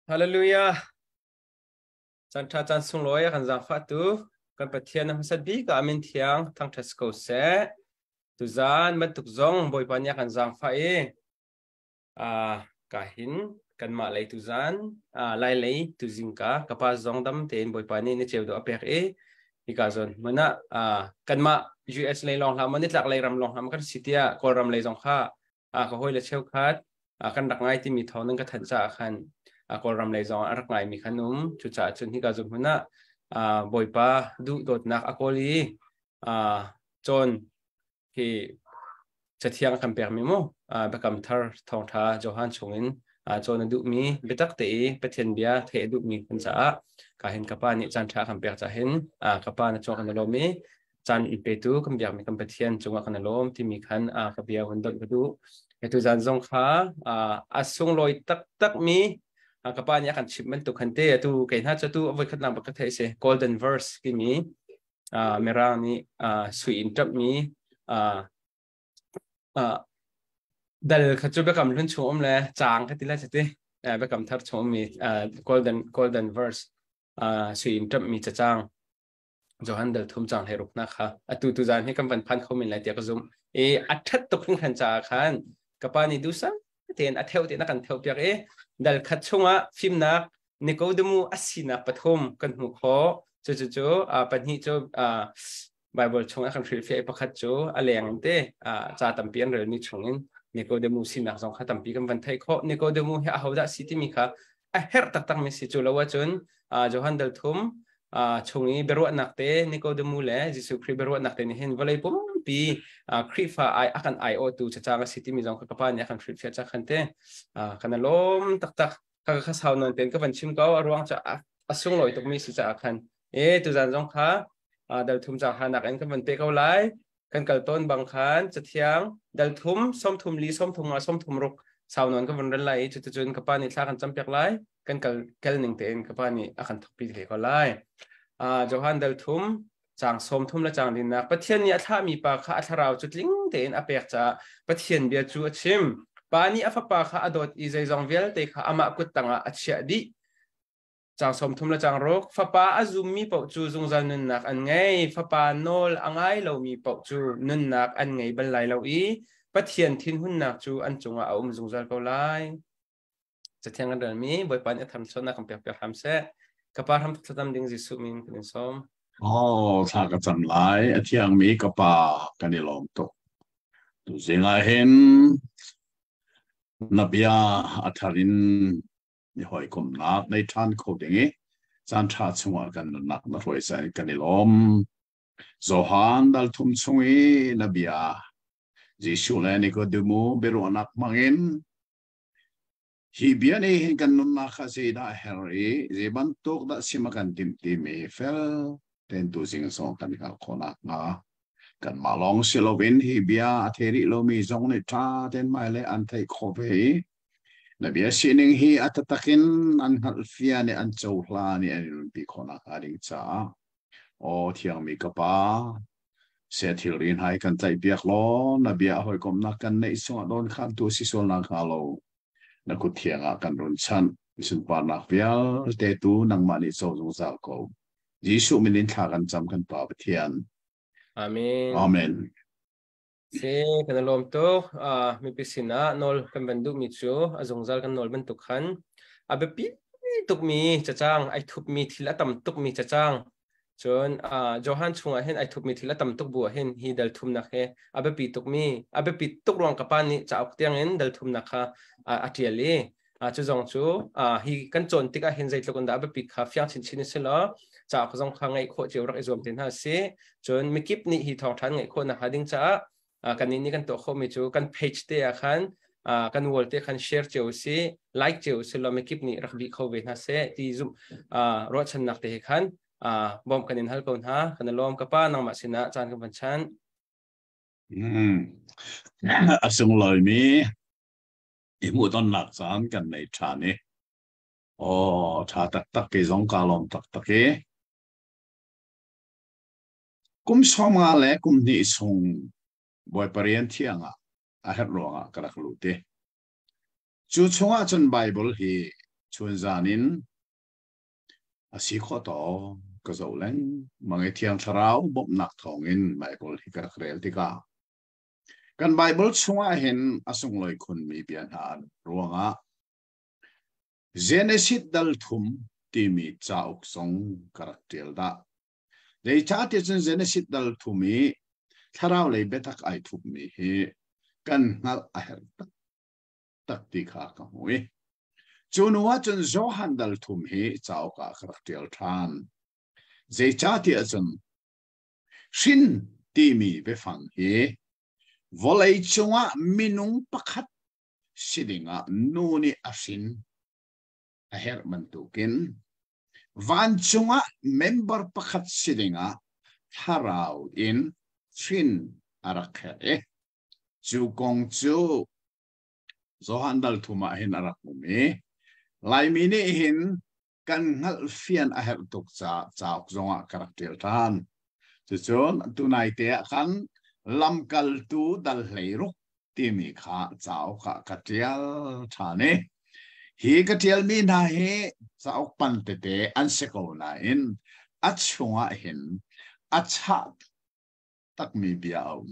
Hallelujah. Caan ṭha caan sunglawi a kan zaangfahtu kan Pathian na hmasat bik ah amin thiang thangṭhat si ko seh. Tuzaan bantuk zong Bawipa nih a kan zaangfah i ka hin kanmah lei tuzaan lai lei tuzingka ka pa zong dam tein Bawipa nih ni ceu dawh a pek i hika zawn hmun ah kanmah US lei lawng hlah maw nitlak lei ram lawng hlah maw kan si tiah Kawlram lei zong kha ka hawile cheukhat kan rak ngai timi thawng nan ka thanh caah khan Kawlram lei zong ah a rak ngaimi khan um. Cucaah cun hika zawn hmun ah Bawipa duh dawtnak a kawl i cawn hi cathiang a kan pekmi mu Biakam Thar thawngṭha Johan chungin cawn a duhmi biatak te i Pathian bia theih a duhmi kan caah ka hin ka pa nih caan ṭha kan pek caah hin ka pa na cung kan i lawm i caan in petu kan biakmi kan Pathian cungah kan i lawm timi khan ka bia hun donh ka duh. Atu zan zong kha a sunglawi taktakmi ka pa nih a kan chimh bantuk khan te atu kei hna cu atu a voikhat nak bak ka theih si golden verse timi Mirang nih sui in ṭamhmi dal kha cu biakam hlun chung um le caang ka ti lai ti biakam thar chung ummi golden verse sui in ṭamhmi cacang Johan dal thum cang he ruknak kha atu tu zan hi kan van phan kho men lai tiah ka zumh i a ṭhat tuk hringhran caah khan ka pa nih dusa tein a theu tein a kan theu piak i dal khat chungah fimnak Nikodemu a sinak pathum kan hmuh khawh. Cucu pahnih cu Bible chung ah kan hrilhfiah i pakhat cu a leng in te ca tampi an relmi chungin Nikodemu sinak zong kha tampi kan van theih khawh. Nikodemu hi ahodah si timi kha a herh taktakmi si cu lo ahcun Johan dal thum chung i biaruahnak te Nikodemu le Jesuh Khrih biaruahnak te nih hin vawlei pumpi Khrihfa ai a kan aiawhtu cacang a si timi zong kha ka pa nih a kan hrilhfiah cang khan te kan lawm taktak. Kha kha sau nawn tein ka van chim ko a ruang cu a sunglawi tukmi si caah khan e tuzan zong kha dal thum cang hanak in kan van pe ko lai kan kal tawn bang khan cathiang dal thum 34 35 36 sau nawn kan van ren lai i cuticun ka pa nih thla kan campiak lai kan kal kel ning tein ka pa nih a kan thokpi ve ko lai. Johan dal thum caang 30 le caang dinnak Pathian nih a thlahmi pa kha a thlarau cu tling tein a pek caah Pathian bia cu a chim. Pa nih a fapa kha a dawt i zeizong vialte kha amah kut tangah a chiah dih. Caang 30 le caang ruk Fapa a zummi paoh cu zungzal nunnak an ngei. Fapa nawl a ngai lomi paoh cu nunnak an ngei bal lai lo i Pathian thinhunnak cu an cungah a um zungzal ko lai. Cathiang kan relmi Bawipa nih a thamchawnak kan pek piak hram seh. Ka pa hram thlacam ding Jesuh min kan in sawm. Oh, thla ka cam lai. A thiangmi ka pa kan i lawm tuk. Tuzing ah hin na bia a thar in mi hawikomhnak nei ṭhan kho ding i caan ṭha chungah kan nunnak na hruai cain kan i lawm. Johan dal thum chung i na bia Jesuh le Nikodemu biaruahnak hmangin Hi bia nih hin kan nunnak kha zeidah a herh i zei bantuk dah sim a kan timh timi fel tein tuzing zong kan hngalh khawh nakhnga kanmah lawng si loin hi bia a thei rih lomi zong nih ṭha tein hmailei an theih khawh ve i na bia sining hi a taktak in an hngalhfian i an cohlan i an i nunpi khawh nakhnga ding caah aw thiangmi ka Pa, Seh thilri hna hi kan tlaihpiak law na bia a hawikomhnak kan neih chungah dawnkhantu si sual nakhnga lo na kut thiang ah kan run chanh. Sunparnak vialte tu nangmah nih co zungzal ko. Jesuh min in thla kan cam kan Pa Pathian. Amen. Amen. Si, kan i lawm tuk. Mipi sinah nawl kan van duhmi cu a zungzal kan nawl bantuk khan a biapi tukmi cacang, ai thupmi thil a tam tukmi cacang. Cun Johan chungah hin ai thupmi thil a tam tuk bu ah hin hi dal thumnak hi a biapi tukmi, a biapi tuk ruang ka pa nih cauk tiangin dal thumnak kha a ṭial i cu zong cu hi kan cawn tikah hin zeitluk in dah a biapit kha fiang chinchin in si law cauk zong kha ngaih khawh cio rak i zuam te hna si. Cun mikip nih hi thawngṭha an ngaih khawh nakhnga ding caah kannih nih kan tuah khawhmi cu kan page te ah khan kan wall te khan share cio si like cio si law mikip nih rak bih kho ve hna seh ti zum ruahchannak te he khan bawmh kan in hal ko hna. Kan i lawm. Ka pa, nangmah sinah caan kan van chan. A sunglawimi i hmuhtonnak caan kan nei ṭhan i aw ṭha taktak kei zong kaa lawm taktak i kum 50 le kum hnih chung Bawipa rian thiang ah a herh ruangah ka rak lut i cu chungah cun Bible hi chunzan in a si khawh tawk ka zoh lengmang i Thiang Thlarau bawmhnak thawngin Bible hi ka rak rel tikah kan Bible chungah hin a sunglawi khunmi bia hna an ruangah Genesis dal thum timi cauk zong ka rak ṭial dah. Zeicahtiah cun Genesis dal thum i thlarau lei biatak ai thupmi hi kan hngalh a herh taktak ti kha ka hmu i cu hnu ah cun Johan dal thum hi cauk ah ka rak ṭial ṭhan. Zeicahtiah cun hrin timi biafang hi vawlei cungah minung pakhat si dingah nu nih a hrin a herh bantukin vancung ah member pakhat si dingah thlarau in hrin a rak herh i cu kong cu Johan dal thum ah hin a rak um i Laimi nih hin kan hngalh fian a herh tuk caah cauk zongah ka rak ṭial ṭhan. Cucun tunai te ah khan lamkaltu dal 16 timi kha cauk ah ka ṭial ṭhan i hi ka ṭialmi hna hi cauk pan tete an si ko nain a chungah hin a chah takmi bia a um.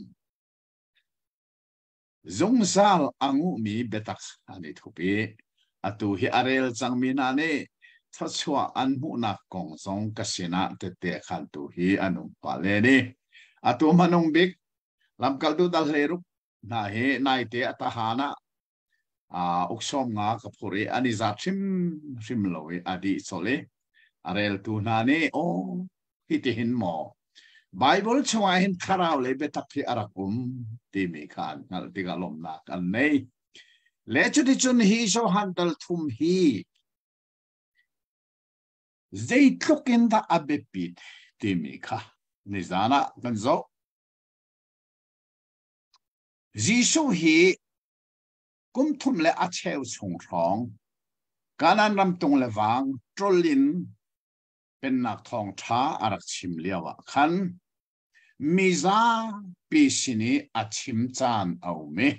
Zungzal a nguhmi biatak an i thup i atu hi a rel cangmi hna nih thluachuah an hmuhnak kong zong ka sinah tette khantu hi an um pah len i atu hmanung bik lamkaltu dal 16 hna hi naite a tahan ah 95 ka phur i an i zat hrimhrim lo i a dih colh i a reltu hna nih aw hitihin maw Baibal chungah hin thlarau lei biatak hi a rak um timi kha an hngalh tikah lawmhnak an nei. Le cuticun hi Johan dal thum hi zeitluk in dah a biapit timi kha nizan ah kan zoh. Jesuh hi kum thum le a cheu chung hrawng Kanaan ram tung le vang ṭol in pennak thawngṭha a rak chim lio ah khan mizapi sin i a chim caan a um i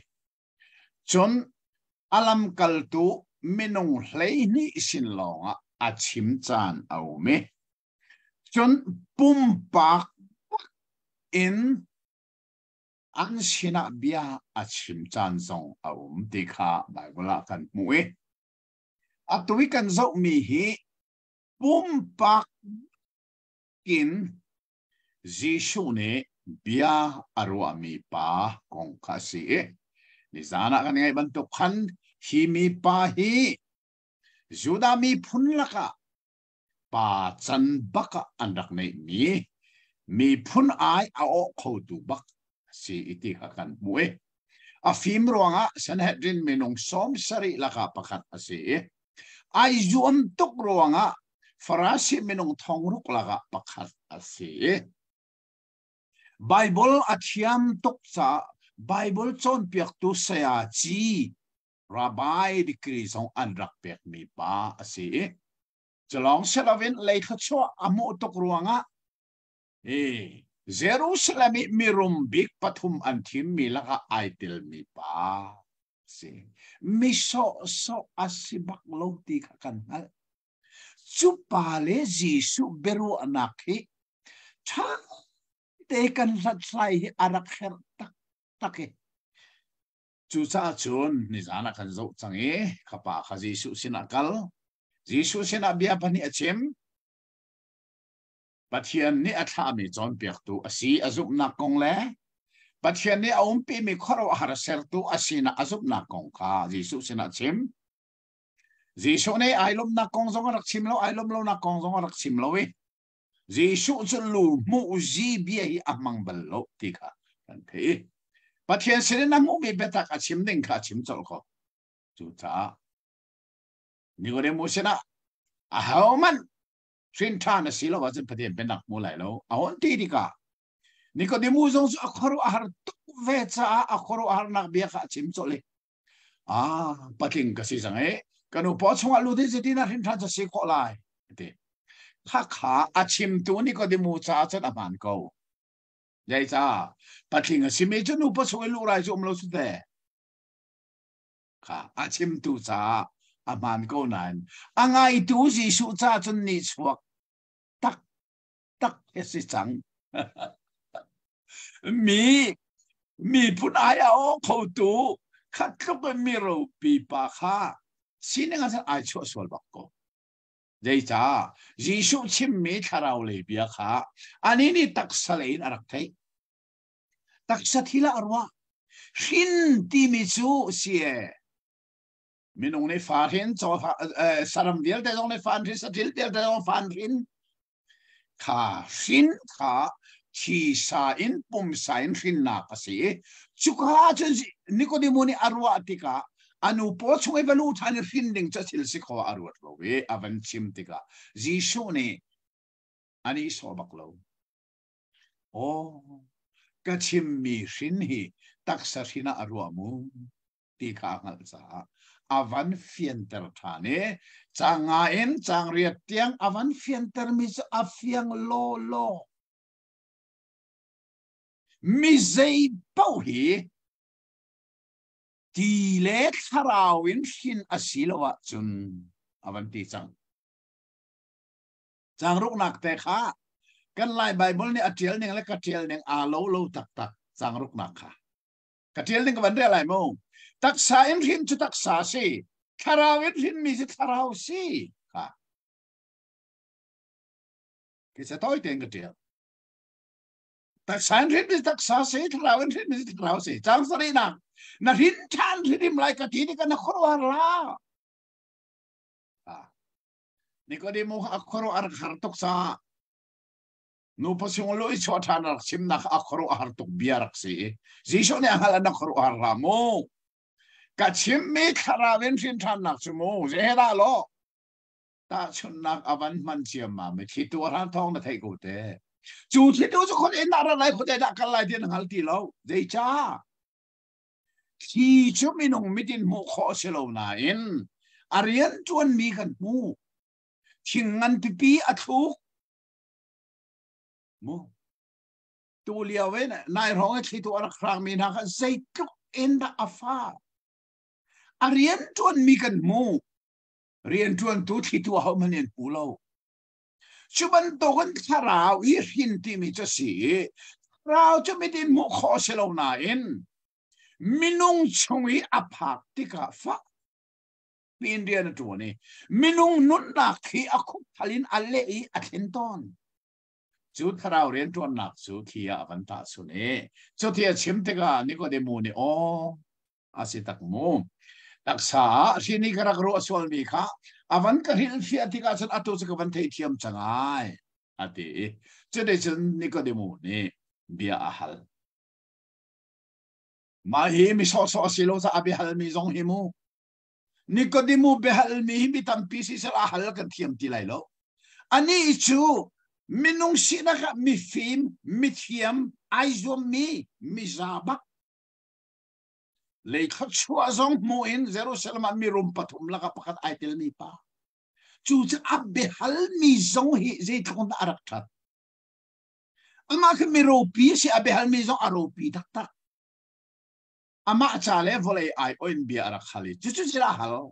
cun a lamkaltu minung 12 sin lawngah a chim caan a um i cun pumpak in an sinah bia a chim caan zong a um ti kha Baibal ah kan hmuh i atu i kan zohmi hi pumpak in Jesuh nih bia a ruahmi pa kong kha a si i nizan ah kan ngaih bantuk khan hi mi pa hi Judah miphun lakah pa can bak ah an rak neihmi miphun ai a awh khotu bak a si i ti kha kan hmuh i a fim ruangah Sanhedrin minung 70 lakah pakhat a si i ai zuam tuk ruangah Farasi minung 6,000 lakah pakhat a si i Bible a thiam tuk caah Bible cawnpiaktu saya ci rabbi degree zong an rak pekmi pa a si i culawng si loin lei thluachuah a hmuh tuk ruangah i Jerusalem i mirum bik pathum an thimmi lakah ai telmi pa si. Mi sawhsawh a si bak lo ti kha kan hngalh. Cu pa le Jesuh biaruahnak hi ṭha te kan hlathlai hi a rak herh taktak i Cucaah cun nizan ah kan zoh cang i kha pa kha Jesuh sinah kal. Jesuh sinah bia pahnih a chim. Pathian nih a thlahmi cawnpiaktu a si a zumhnak kong le Pathian nih a umpimi khuaruahhar sertu a sinak a zumhnak kong kha Jesuh sinah chim. Jesuh nih ai lawmhnak kong zong a rak chim lo, ai lawmh lonak kong zong a rak chim lo i Jesuh cu lu hmuh zi bia hi a hmang bal lo ti kha kan theih. Pathian sinin a hmuhmi biatak a chim ding kha a chim colh ko. Cucaah Nicodemus sinah ahohmanh hrin ṭhan a si lo ahcun Pathian pennak hmu lai lo a hon ti tikah Nicodemus zong cu a khuaruah a har tuk ve caah a khuaruahharnak bia kha a chim colh i ah patling ka si cang i ka nu paw chungah lut in zeitin ah hrin ṭhan cu si khawh lai ti kha kha a chimtu Nicodemus caah cun a hmaan ko. Zeicah patling a simi cu nu paw chung i luh rai cu um lo su te. Kha a chimtu caah a hmaan ko nain a ngaitu Jesuh ca cun nihchuak tak tak hi si cang. Mi miphun ai a aw khotu khat tluk in mi ropi pa kha sining ah ai chuah sual bak ko. Zeicah Jesuh chimmi thlarau lei bia kha anih nih taksa lei in a rak theih. Taksa thil ah a ruah. Hrin timi cu si e. Minung nih fa hrin, saram vialte zong nih fa an hrin, saṭil vialte zong fa an hrin. Kha hrin kha thisa in pumsa in hrinnak a si i cuka ahcun Nikodemu nih a ruah tikah a nu paw chung i va luh ṭhan i hrin ding cu thil si kho ah a ruat lo i a van chim tikah Jesuh nih a nihsawh bak lo. Aw, ka chimmi hrin hi taksa hrin ah a ruah mu ti kha a hngalh caah a van fianter ṭhan i caang nga in caang riat tiang a van fiantermi cu a fiang lawlaw. Mi zei paoh hi ti le thlarau in hrin a si lo ahcun a van ti cang. Caang ruknak te kha kan Lai Baibal nih a ṭial ning le ka ṭial ning aa lo lo taktak caang ruknak kha. Ka ṭial ning ka van rel lai mu. Taksa in hrin cu taksa si, thlarau in hrinmi cu thlarau si. Kha. Khi sa tawi tein ka ṭial. Taksa in hrinmi taksa si, thlarau in hrinmi cu thlarau si. Caang sarihnak, na hrin ṭhan hrim lai ka ti tikah na khuaruahhar la. Nikodemu a khuaruah a rak har tuk caah nupa chung lu i chuah ṭhan a rak chimnak a khuaruah a har tuk bia rak si i Jesuh nih a hngalh an khuaruah har hlah mu. Ka chimmi thlarau in hrin ṭhannak cu mu zehe dah law tahchunhnak a van hman ciammam i thlitu a hran thawng na theih ko te. Cu thlitu cu khon in dah rat lai khuate dah kal lai ti na hngal ti lo. Zeicah? Thli cu minung mit in hmuh khawh a si lo nain a rianṭuanmi kan hmuh. Thing ngan pipi a thluk. Mu. Tu lio in nai hrawng i thlitu a rak hrangmi hna kha zeitluk in dah a fah. A rianṭuanmi kan hmuh. Rianṭuantu thlitu ahohmanh in hmu lo. Cu bantukin thlarau i hrin timi cu a si i thlarau cu mit in hmuh khawh a si lo nain minung chung i a phak tikah fak piin rian a ṭuan i minung nunnak hi a khupthal in a leh i a thlen tawn. Cu thlarau rianṭuannak cu thi ah a van tahchunh i cuti a chim tikah Nikodemu nih aw a si tak mu. Taksa ah hrin i ka rak ruah sualmi kha a van ka hrilhfiah tikah cun atu cu ka van theithiam cang ai a ti i cuticun Nikodemu nih bia a hal. Mah hi mi sawhsawh a si lo caah bia halmi zong hi mu. Nikodemu biahalmi hi mi tampi siseh a hal kan thiam ti lai lo. Anih cu minung sinak ah mifim, mithiam, ai zuammi, miza bak Lei thluachuah zong hmu in Jerusalem ah mirum pathum lakah pakhat ai telmi pa. Cu cu a biahalmi zong hi zeitluk in dah a rak ṭhat. Amah khi miropi a si, a biahalmi zong a ropi taktak. Amah ca le vawlei ai oin bia a rak hal i cucu thil a hal.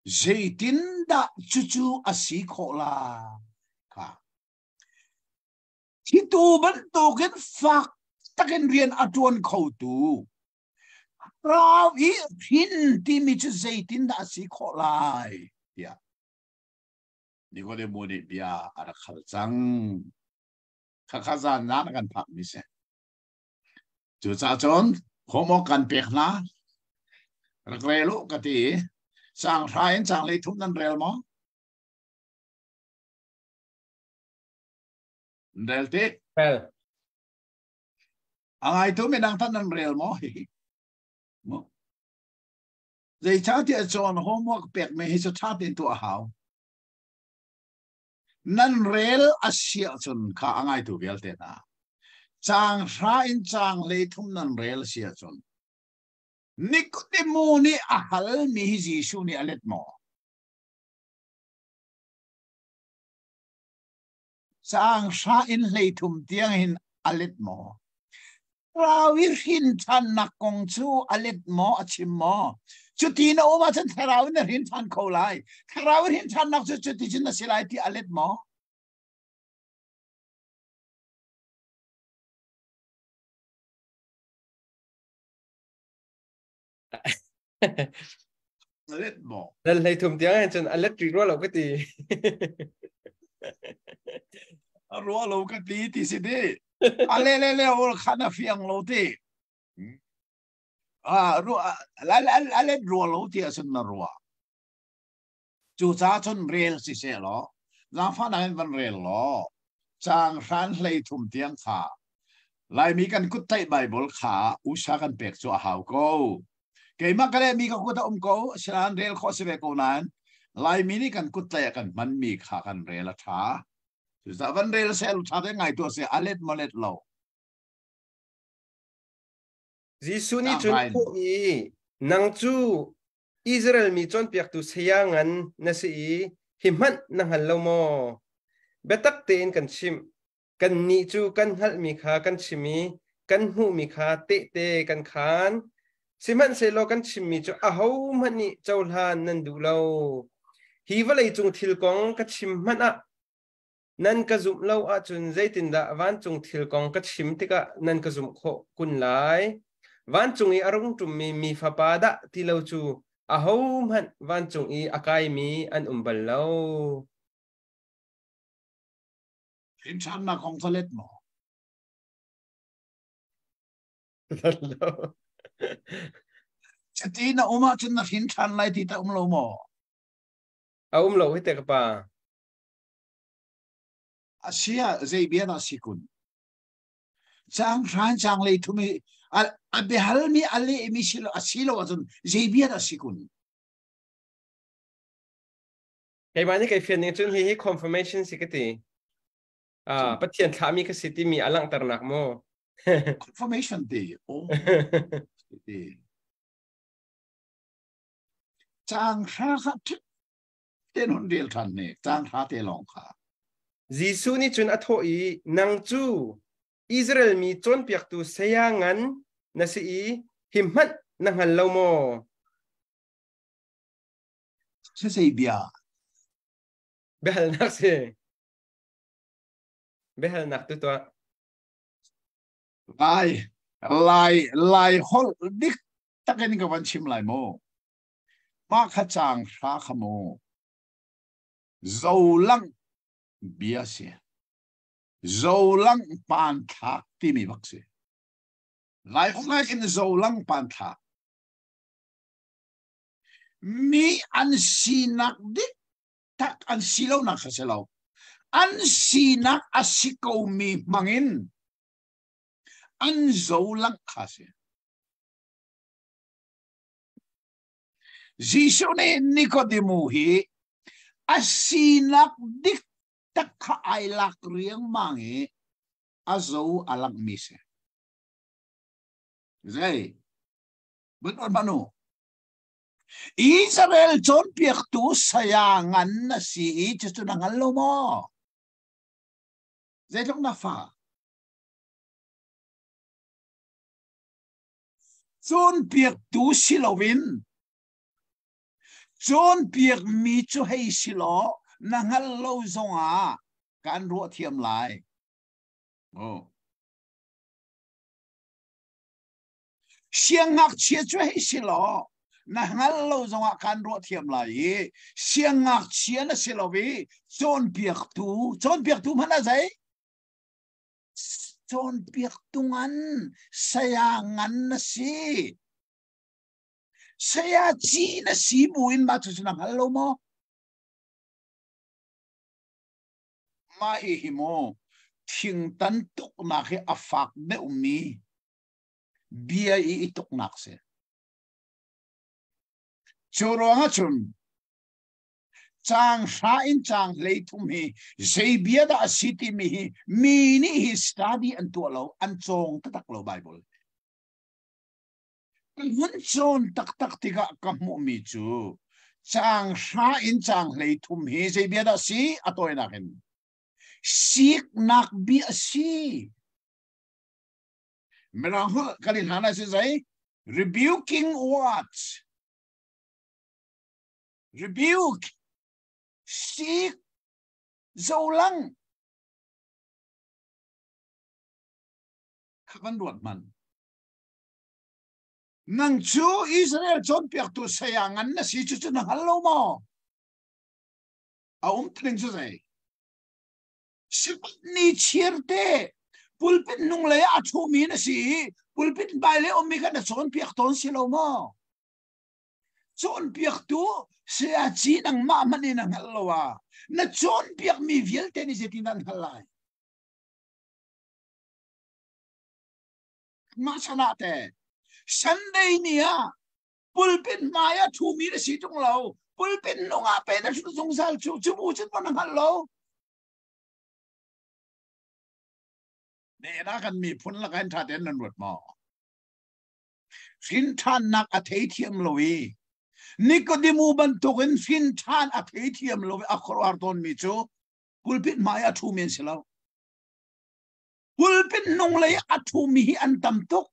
Zeitindah cucu a si khawh la? Kha. Thitu bantukin fak takin rian a ṭuan khotu rau i hrin timi cu zeitindah a si khawh lai tiah Nikodemu nih bia a rak hal cang. Khakha zan na kan phakmi si. Cucaah cun homework kan pek hna. Rak rel u ka ti. Caang hra in caang lei thum nan rel maw? Rel ti. Rel. A ngaitu midang tan nan rel maw? Hihi. Mu. Zeicahtiah cun homework pekmi hi cu ṭha tein tuah a hau. Nan rel a si ahcun kha a ngaitu vialte hna. Caang hra in caang hleithum nan rel a si ahcun Nikodemu nih a halmi hi Jesuh nih a let maw? Caang hra in hleithum tiang hin a let maw? Thlarau i hrinthannak kong cu a let maw a chim maw? Cuti na um ahcun thlarau in na hrinthan kho lai. Thlarau i hrinthannak cu cuti cun na si lai ti a let maw? A let maw? Dal hlei thum tiang hin cun a let rih rua lo ka ti. A rua lo ka ti ti si di. A le le le ol khan a fiang lo ti. A ru a let rua lo ti ahcun na rua. Cu ca cun rel si se law, zaangfahnak in van rel law, caang hran hlei thum tiang kha Laimi kan kut tlaih Bible kha usa kan pek cu a hau ko. Keimah ka lehmi ka kut a um ko, asinain rel khawh si ve ko nain Laimi nih kan kut tlaih ah kan hmanmi kha kan rel a ṭha. Cucaah van rel seh ṭha te ngai tuah seh, a let maw let lo. Jesuh nih cun thawh i, Nang cu Israel mi cawnpiaktu saya ngan na si i hi hmanh na hngal lo maw? Biatak tein kan chimh, kannih cu kan hngalhmi kha kan chim i kan hmuhmi kha tehte kan khaan. Sihmanhsehlaw kan chimmi cu ahohmanh nih cohlan nan duh lo. Hi vawleicung thil kong ka chim hmanh ah nan ka zumh lo ahcun zeitindah vancung thil kong ka chim tikah nan ka zumh khawh kun lai? Vancung i a rung ṭummi mi Fapa dah ti lo cu ahohmanh vancung i a kaimi an um bal lo. Ṭhannak kong ca let maw? Lo. Cuti na um ahcun na hrin ṭhan lai ti ta um lo maw? A um lo hi te ka pa. A si ah zei bia dah si kun? Caang hran caang lei thum i a biahalmi a lehmi si lo a si lo ahcun zei bia dah si kun? Keimah nih kai fian ning cun hi hi confirmation si ka ti. Pathian thlahmi ka si timi a langhternak maw? Confirmation ti. Oh. ti. Caang hra kha ten hun rel ṭhan ne. Caang hra te lawng kha. Jesuh nih cun a thawh i, Nang cu Israel mi cawnpiaktu saya ngan na si i hi hmanh na hngal lo maw? Sisei bia. Biahalnak si. Biahalnak tu tuah. Lai, lai, lai holh dik takin ka van chim lai mu. Mah kha caang hra kha mu. Zolang bia si. Zolang panthlak timi bak si. Lai holh in zolang panthlak. Mi an sinak dik tak an si lonak kha si lo. An sinak a si komi hmangin an zolang kha si. Jesuh nih Nikodemu hi a sinak dik tak kha ai lak riangmang i a zo a langhmi si. Zei? Bun manu. Israel cawnpiaktu saya ngan na si i cucu na hngal lo maw? Zeitluk na fa? Cawnpiaktu si loin cawnpiakmi cu hei si law na hngal lo zongah kan ruah thiam lai. Oh. Siangngakchia cu hei si law na hngal lo zongah kan ruah thiam lai i siangngakchia na si lo i cawnpiaktu cawnpiaktu hmanh a zei cawnpiaktu ngan saya ngan na si saya ci na si buin mah cu na hngal lo maw mah hi hi mu thingtan tuknak hi a fak deuhmi bia i i tuknak si. Cu ruangah cun caang hra in caang hlei thum hi zei bia dah a si timi hi mi nih hi study an tuah lo, an cawng taktak lo Bible. Ka hun cawn taktak tikah ka hmuhmi cu caang hra in caang hlei thum hi zei bia dah si a tawinak in siknak bia a si. Mirang holh kan i hlan ah si zei? Rebuking words. Rebuke. Sik. Zolang. Kha kan ruat man. Nang cu Israel cawnpiaktu saya ngan na si cu cu na hngal lo maw? A um ning cu zei? Sipni chiar te pulpit nung lei a ṭhumi na si i pulpit hmai lei ummi kha na cawnpiak tawn si lo maw? Cawnpiaktu sayaci nangmah hmanh in na hngalh lo ah na cawnpiakmi vialte nih zeitin dah an hngalh lai? Mah chan ah teh Sunday ni ah pulpit hmai ah ṭhumi na si ṭung lo pulpit nung ah pe na ṭhut zungzal cu cu bu cun na hngalh lo Ne na kan miphun lakah in ṭha tein nan ruat maw? Hrinṭhannak a theithiam lo i Nikodemu bantukin hrinṭhan a theithiam lo i a khuaruahhar tawnmi cu pulpit hmai a ṭhumi an si lo. Pulpit hnunglei a ṭhumi hi an tam tuk.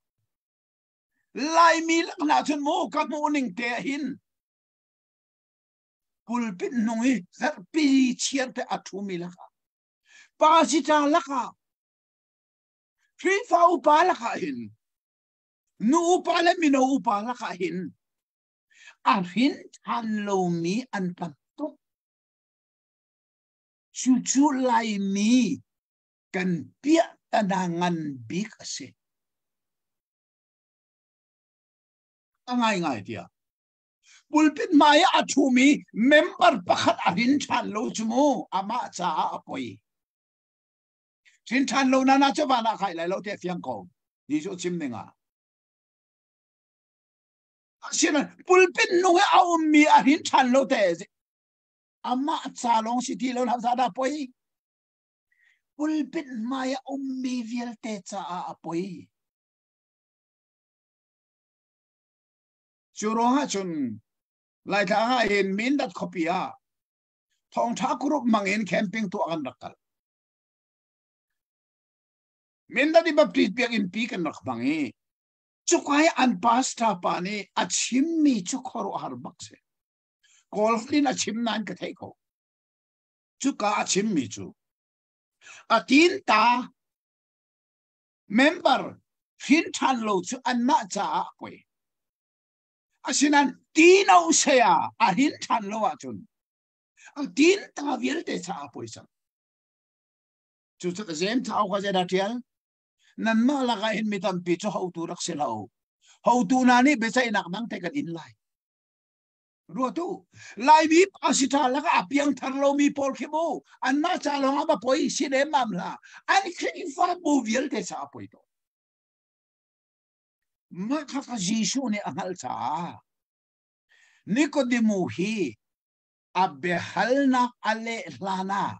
Laimi laknak cun mu ka hmuh ning te ah hin pulpit hnung i zarhpi chiar te a ṭhumi lakah pasita lakah Khrihfa upa lakah hin nu upa le mino upa lakah hin a hrin ṭhan lomi an tam tuk. Cucu Laimi kan piahtana ngan bik a si. A ngaingai tiah pulpit hmai ah a ṭhumi member pakhat a rin ṭhan lo cu mu amah caah a poi. Rin ṭhan lo nana cu van ah kai lai lo te fiang ko. Jesuh chim ning ah. Asinain pulpit nung i a ummi a rin ṭhan lo te amah ca lawng si ti lo hlah za dah poi. Pulpit hmai a ummi vialte caah a poi. Cu ruangah cun Laitlang ah hin Mindat khuapi ah thawngṭha group hmang in camping tuah kan rak kal. Mindat i Baptist biakinn pi kan rak hmang i cuka i an pastor pa nih a chimmi cu khuaruahhar bak si. Kawl in a chim nain ka theih ko. Cuka a chimmi cu a tinta member hrin ṭhan lo cu anmah caah a poi. Asinain tino saya a hrin ṭhan lo ahcun a tinta vialte caah a poi cang. Cucu James cauk ah zeidah ṭial? Nanmah lakah hin mi tampi cu hotu rak si lo. Hotu hna nih biaceihnak dang te kan in lai. Ruat u. Laimi pasita lakah a piangthar lomi pawl khi mu anmah ca lawng ah va poi si lemmam hlah. An Khrihfabu vialte ca a poi tawn. Mah kha kha Jesuh nih a hngalh caah Nikodemu hi a biahalnak a leh hlan ah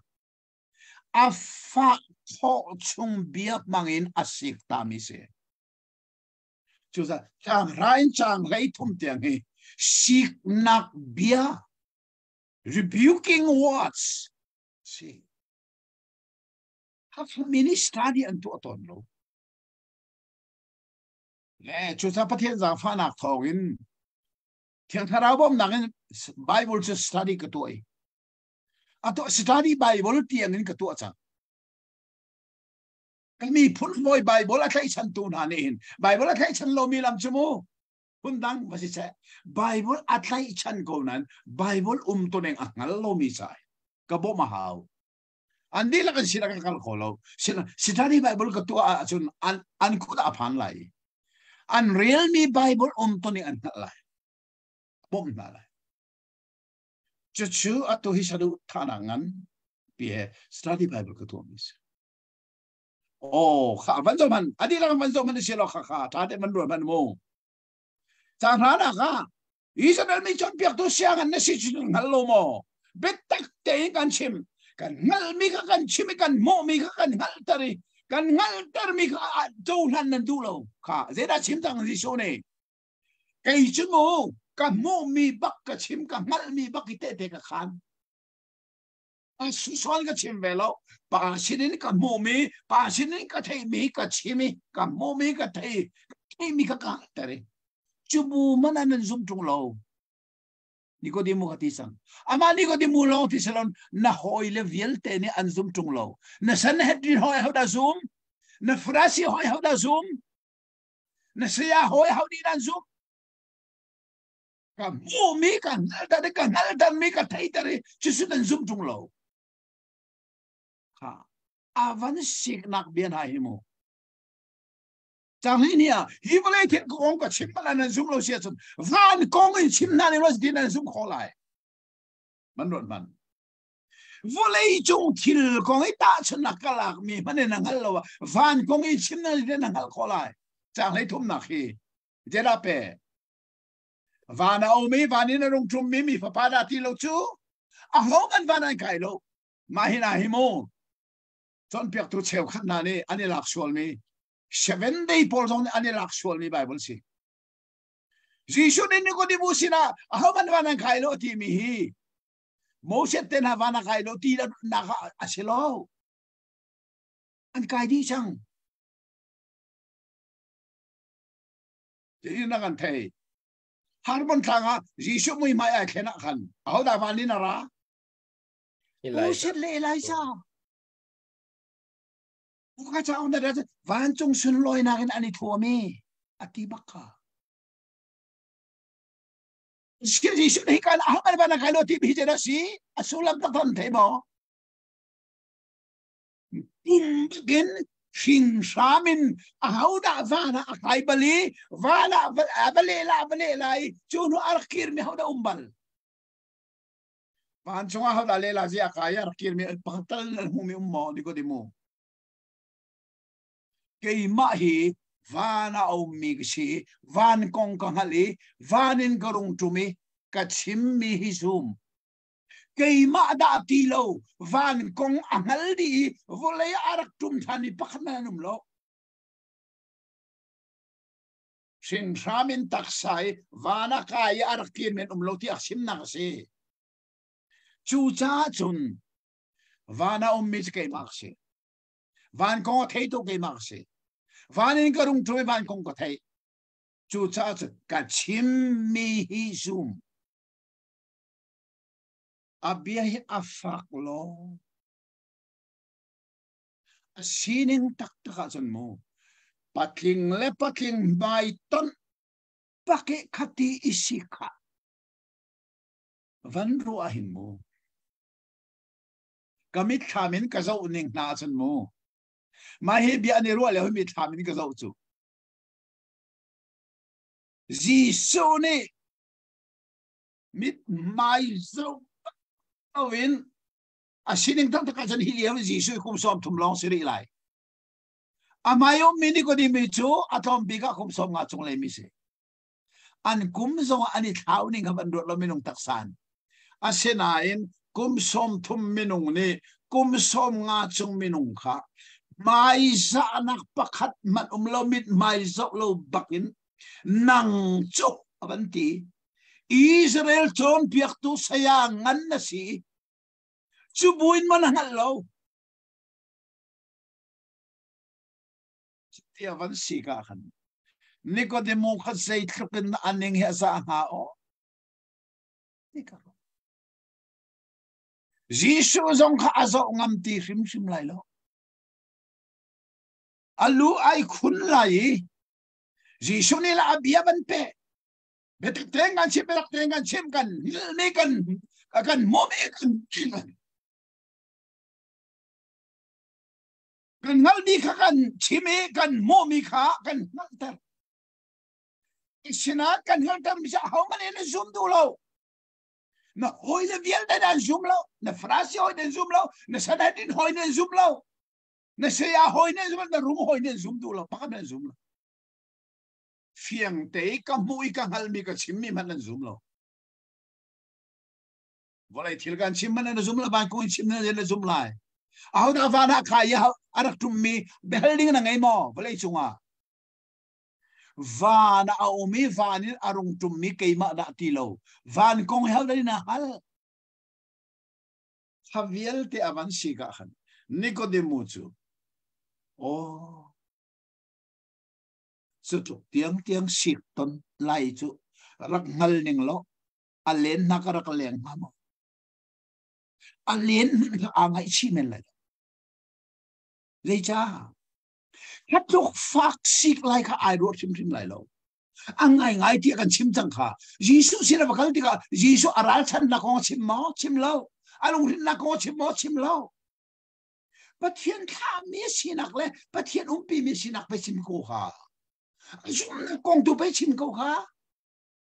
a fah khawh chung bia hmang in a sik tami si. Cucaah caang hra in caang 13 tiang hi siknak bia rebuking words si. Hakha minister nih an tuah tawn lo. Le cucaah Pathian zaangfahnak thawngin Thiang Thlarau bawmhnak in Bible cu study ka tuah i a tuah study Bible tiang in ka tuah cang. Kan miphun hawi Bible a tlaihchantu hna nih hin Bible a tlaihchan lomi lam cu mu phundang va si seh Bible a tlaihchan ko nain Bible um tu ning a hngal lomi ca ka bawmh a hau. An dihlak in sinah ka kal kho lo. Study Bible ka tuah ahcun an an kut ah a phan lai. An relmi Bible um tu ning an hngalh lai. Bawmh hna lai. Cucu atu hi saduh thahnak ngan pi he study Bible ka tuah mi si. Oh, kha van zo man, adi lang van zo man si lo kha kha tha te man ruan man mu. Cang hra na kha Israel mi cawnpiaktu siang an na si cu hngal lo maw? Biatak tein kan chim. Kan hngalhmi kha kan chim i kan hmuhmi kha kan hngalhter i kan hngalhtermi kha cohlan nan duh lo. Kha zeidah chim cang Jesuh nih? Kei cu mu ka hmuhmi bak ka chim ka hngalhmi bak i tehte ka khan. Sual ka chim ve lo. Pa sinin ka hmuhmi, pa sinin ka theihmi ka chim i ka hmuhmi ka thei, theihmi ka ka ter i cu bu man an zum ṭung lo. Nikodemu ka ti cang. Amah Nikodemu lawng ti salon na hawi le vialte nih an zum ṭung lo. Na Sanhedrin hawi ho dah zum? Na Farasi hawi ho dah zum? Na saya hawi ho nih an zum? Ka hmuhmi ka hngalter i ka hngaltermi ka theiter i cucu nan zum ṭung lo. Kha a van siknak bia hna hi mu. Cang hi ni ah hi vawlei thil kong ka chim bal nan zum lo si ahcun van kong in chim hna ning lo si nan zum kho lai. Man ruat man. Vawlei cung thil kong i tahchunnak ka lak mi hmanh in na hngal lo van kong i chim na na hngal kho lai. Cang hlei thumnak hi jela pe van a um i van in a rung ṭum mi mi fapa dah ti lo cu a ho kan van an kai lo mah hi na hi mu cawnpiaktu cheukhat hna nih an i lak sualmi seven day pawl zong nih an i lak sualmi Bible si Jesuh nih Nicodemus sinah ahohmanh van an kai lo timi hi Moses te hna van a kai lo ti nak a si lo an kai dih cang Ti na kan thei Harbon thlang ah Jesuh mui hmai ai thlen ah khan ahodah van in a ra Moses le Elijah Ka cauk na vancung sunlawinak in an i thuam i a ti bak kha. Jesuh nih kan ah kan van kai lo ti bi je si a sullam tak tham thei maw? Pum bakin hringhram in a hodah van ah a kai bali van ah a va le la va le lai cu hnu a rak kir mi hodah um bal Vancung ah hodah lela zia kai a rak kirmi pakhat tal nan hmumi um maw Nikodemu? Keimah hi van ah a ummi ka si i van kong ka hngalh i van in ka rung ṭum i ka chimmi hi zum. Keimah dah ti lo van kong a hngal dih i vawlei ah a rak ṭum ṭhan i pakhat hmanh an um lo. Hringhram in taksa i van a kai i a rak kir men um lo tiah chimnak a si. Cucaah cun van a ummi cu keimah ka si. Van kong a theitu keimah ka si. Van in ka rung ṭum i van kong ka theih. Cucaah cun ka chimmi hi zum. A bia hi a fak law A sining taktak ahcun mu patling le patling hmaitonh bak i khati i si kha van ruah hin mu ka mitthlam in ka zoh ning hna ahcun mu mah hi bia an i ruah lio hi mitthlam in ka zoh cu Jesuh nih mithmai zoh in A sining taktak ahcun hi lio Jesuh kum 30 lawng si rih lai. A hmai ummi Nikodemi cu a tlawm bik ah kum 50 cung lei mi si. An kum zong an i thlau ning kha van ruat lo minung taksan. Asinain kum 30 minung nih kum 50 cung minung kha hmaizahnak pakhat hmanh um lo mit hmai zoh lo bakin nang cu a van ti. Israel cawnpiaktu saya ngan na si. Cu buin man a hngalh lo. Tia van si ka khan. Nikodemu kha zeitluk in a ning hi a za hnga aw. Jesuh zong kha a zoh ngam ti hrimhrim lai lo. A lu ai khun lai i Jesuh nih la a bia van pe. Biatak tein kan chim, biatak tein kan chim, kan hngalhmi kan kan hmuhmi kan kan hngalhmi kha kan chim i kan hmuhmi kha kan hngalhter. Sinah kan hngalhter mi ahohmanh in an zum duh lo. Na hawile vialte nan zum lo, na Farasi hawi nan zum lo, na Sanhedrin hawi nan zum lo, na saya hawi nan zum lo, na rum hawi nan zum duh lo, pakhat nan zum lo. Fiang te i ka hmuh i ka hngalhmi ka chimmi hmanh nan zum lo. Vawlei thil kan chim hmanh nan zum lo, van kong in chim nan zum lai. Ahodah van ah kai i a rak ṭummi biahal ding na ngei maw vawlei cungah? Van ah a um i van in a rung ṭummi keimah dah ti lo. Van kong hal in a hal. Kha vialte a van si ka khan Nikodemu cu aw cu tluk tiang tiang sik ton lai cu rak hngal ning law a len hna ka rak leng hnga maw? A len hmanh aa ngaihchih men lai lo. Zeicah? Kha tluk fak sik lai kha ai ruah hrimhrim lai lo. A ngaingai tiah kan chim cang kha. Jesuh sin a va kal tikah Jesuh a ralchannak kong a chim maw? Chim lo. A lunghrinnak kong a chim maw? Chim lo. Pathian thlahmi sinak le Pathian umpimi sinak pe chim ko kha. Zumhnak kong tu pe chim ko kha.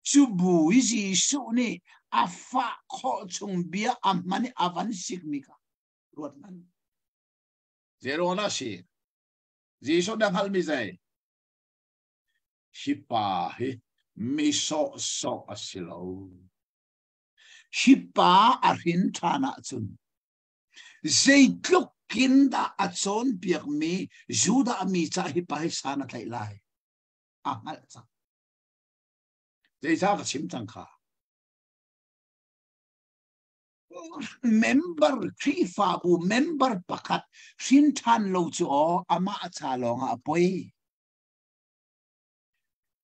Cu bu i Jesuh nih a fah khawh chung bia a hman i a van sikmi kha ruat hmanh. Zero na si. Jesuh na hngalhmi zei? Hi pa hi mi sawhsawh a si lo. Hi pa a hrin ṭhan ahcun zeitluk in dah a cawnpiakmi Judah mi ca hi pa hi san a tlaih lai? A hngalh cang. Zeicah ka chim cang kha? Member Khrihfabu member pakhat hrin ṭhan lo cu aw amah a ca lawng ah a poi.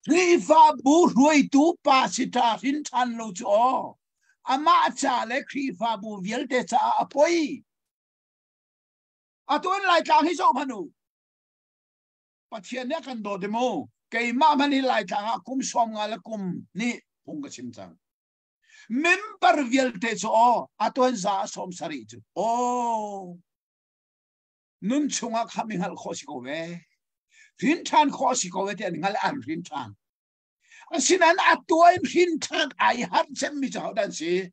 Khrihfabu hruaitu pa sita hrin ṭhan lo cu aw amah ca le Khrihfabu vialte caah a poi. Atu in Laitlang hi zoh hmanh u. Pathian nih a kan dawt i mu keimah hmanh hi Laitlang ah kum 50 le kum nih phung ka chim cang. Member vialte cu aw a tuan za a 70 cu aw nun chungah kha mi hngalh khawh si ko ve hrin ṭhan khawh si ko ve ti an hngalh an hrin ṭhan. Asinain a tuah in hrin ṭhan ai harh cemmi cu hodah an si?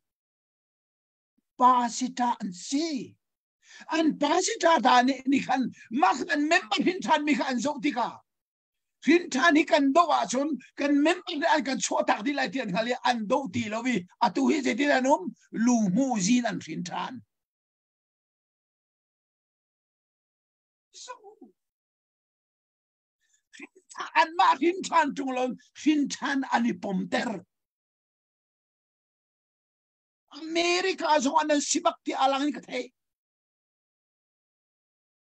Pasita an si. An pasita hna nih nih khan mah an member hrin ṭhan mi kha an zoh tikah hrin ṭhan hi kan doh ahcun kan member nih an kan chuahtak dih lai ti an hngal i an doh ti lo i atu hi zeitin an um? Lu hmu zin an hrin ṭhan. So anmah hrin ṭhan ṭung lo hrin ṭhan an i pomter. America zong an si bak ti alang in ka theih.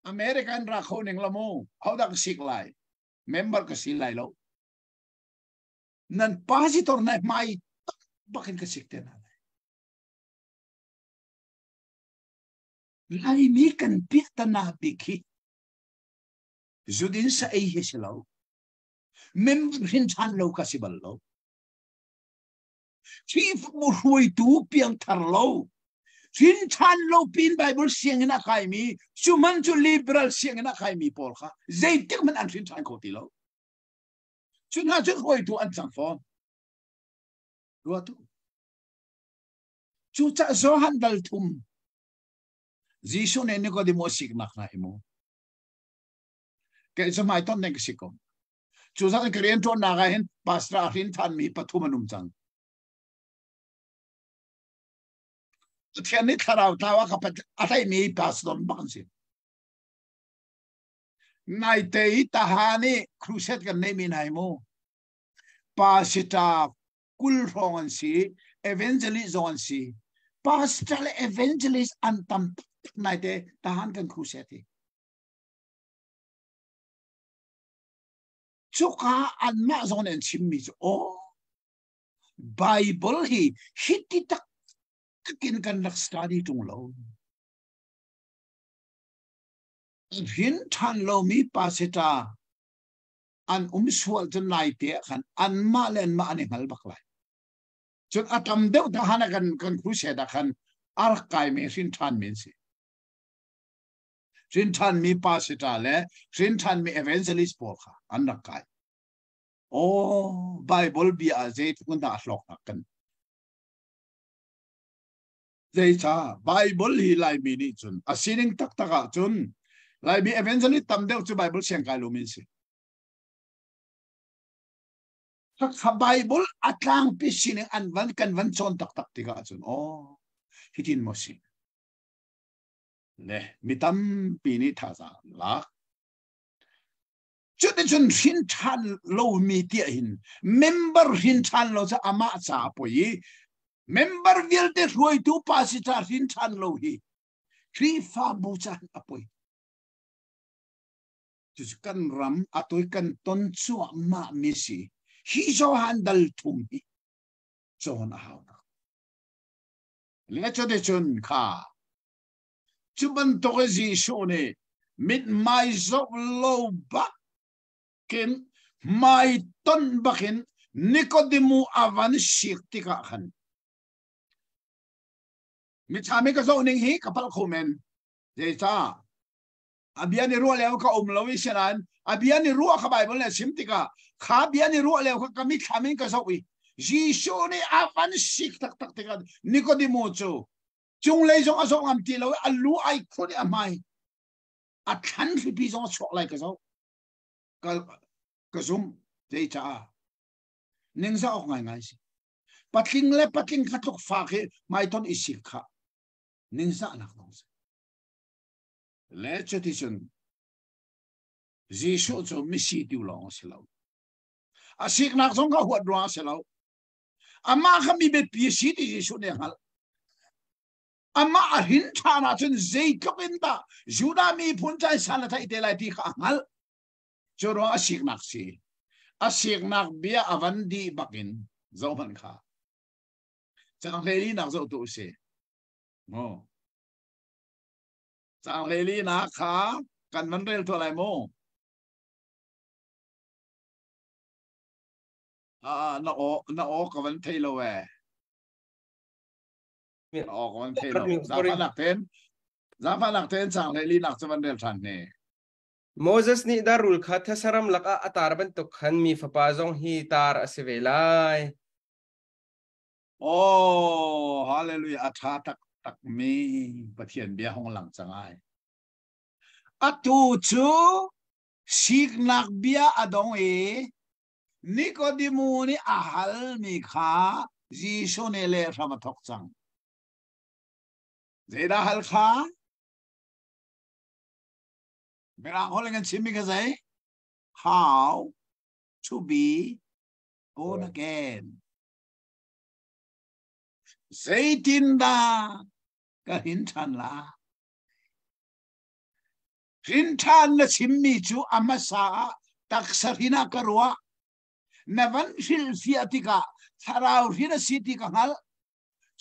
American ra kho ning la mu hodah ka sik lai? Member ka si lai lo. Nan pasitor na hmai tak in ka sik te na lai. Laimi kan piahtana bik hi zudin sa ei hi si lo. Member hrin ṭhan lo ka si bal lo. Khrihfabu hruaitu piangthar lo. Hrin ṭhan lo pin Bible sianginn a kaimi, cu man cu liberal sianginn a kaimi pawl kha zeitik hmanh an hrin ṭhan kho ti lo. Cu hna cu hruaitu an cang fawn. Ruatu. Cucah Johan dal thum Jesuh nih Nicodemus siknak hna hi mu. Kei cu hmai ton ding ka si ko. Cu zat ka rian ṭuannak ah hin pastor a hrin than mi pathum an um cang. Pathian nih thlarau tlau a ka a tlaihmi pastor bak an si. Naite i tahan i crusade kan neihmi hna hi mu. Pastor 20 hrawng an si, evangelist zong an si. Pastor le evangelist an tam taktak naite tahan kan crusade hi. Cuka anmah zong nih an chimmi cu aw Bible hi hiti taktak in kan rak study ṭung lo. Hrin ṭhan lomi pasita an um sual cun lai te ah khan anmah le anmah an i hngal bak lai. Cun a tam deuh tahan ah kan kan crusade ah khan a rak kaimi hrin ṭhanmi an si. Hrin ṭhanmi pastor le hrin ṭhanmi evangelist pawl kha an rak kai. Oh, Bible bia ah zeitluk in dah a hlawknak kan Zeica Bible hi Laimi nih cun a sining taktak ah cun Laimi evangelist tam deuh cu Bible siang kai lomi an si. Kha Bible a tlangpi sining an van kan van cawn taktak tikah cun oh hitin maw si le mi tampi nih thazaang an lak. Cuticun hrin ṭhan lomi tiah hin member hrin ṭhan lo cu amah ca a poi i member vialte hruaitu pastor hrin ṭhan lo hi. Khrihfabu caan a poi. Cucu kan ram atui kan ton cuahmah mi si. Hi Johan dal thum hi cawn a hau tak. Le cuticun kha cu bantuk i Jesuh nih mithmai zoh lo bak kin hmai ton bakin Nikodemu a van sik tikah khan Mithami ka zoh ning hi ka palh kho men. Zeicah? A bia ni ruah leo ka um lo i sinain a bia ni ruah kha Bible nih a chim tikah kha bia ni ruah leo kha ka mithlam in ka zoh i Jesuh nih a van sik taktak tikah Nikodemu cu cunglei zong a zoh ngam ti lo i a lu ai khun i a hmai a thlan hripi zong a chuak lai ka zoh ka ka zum zeicah ningzah awk ngaingai si Patling le patling kha tluk fak hi hmaiton i sik kha ningzahnak lawng si. Le cuticun Jesuh cu misi tiu lawng a si lo. A siknak zong kha huat ruang a si lo. Amah kha mi biapi a si ti Jesuh nih a hngalh. Amah a hrin ṭhan ahcun zeitluk in dah Judah miphun cai san a theih te lai ti kha a hngalh. Cu ruang a siknak si. A siknak bia a van dih bakin zohhmanh kha. Cang hlei nak zoh tu si. Mu. Cang hlei nak kha kan van rel tuah lai mu. Ah, na aw na aw ka van thei lo e. Na aw ka van thei lo. Zaangfahnak ten zaangfahnak ten cang hlei li nak cu van rel ṭhan ne. Moses nih darrul kha thesaram lakah a tar bantuk khan mi fapa zong hi tar a si ve lai. Oh, hallelujah, a ṭha taktak mi Pathian bia hong lang cang ai. Atu cu siknak bia a dong i Nikodemu nih a halmi kha Jesuh nih lehram a thawk cang. Zeidah hal kha? Mirang holh in kan chimmi kha zei? How to be born again. Zeitindah ka hrin ṭhan la? Hrin ṭhan na chimmi cu a hmasa ah taksa hrin ah ka ruah. Na van hrilhfiah tikah thlarau hrin a si ti ka hngalh.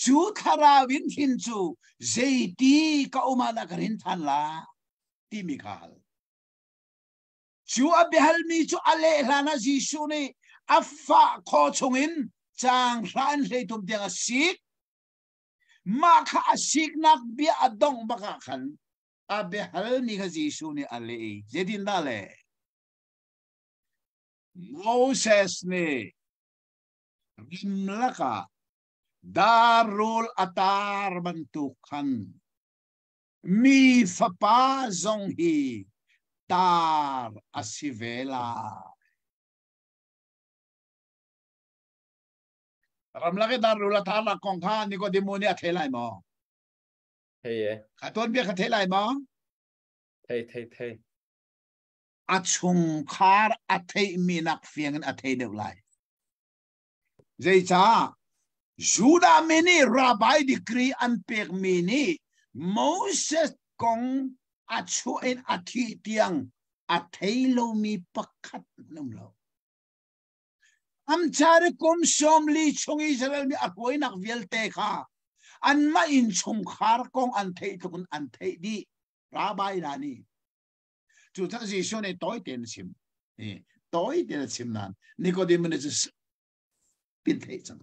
Cu thlarau in hrin cu zeiti ka um ah dah ka hrin ṭhan la timi kha hal. Cu a biahalmi cu a leh hlan ah Jesuh nih a fah khaw chungin caang hra in hleitum tiang a sik. Mah kha a siknak bia a dongh bak ah khan a biahalmi kha Jesuh nih a leh i zeitindah leh? Moses nih ramlak ah darrul a tar bantuk khan mi fapa zong hi tar a si ve lai. Ramlak i darrul a tarnak kong kha Nikodemu nih a thei lai maw? Thei e. Kha tuanbia kha thei lai maw? Thei, thei, thei. A chungkhar a theihmi nak fiang in a thei deuh lai. Zeicah? Judah mi nih rabbi degree an pekmi nih Moses kong a chuah in a thih tiang a thei lomi pakhat an um lo. Amchari kum 40 chung Israel mi a hruainak vialte kha anmah innchungkhar kong an theih tluk in an theih dih. Rabbi hna nih. Cucaah Jesuh nih tawi tein a chim. Tawi tein a chim nain Nicodemus nih cun pin theih cang.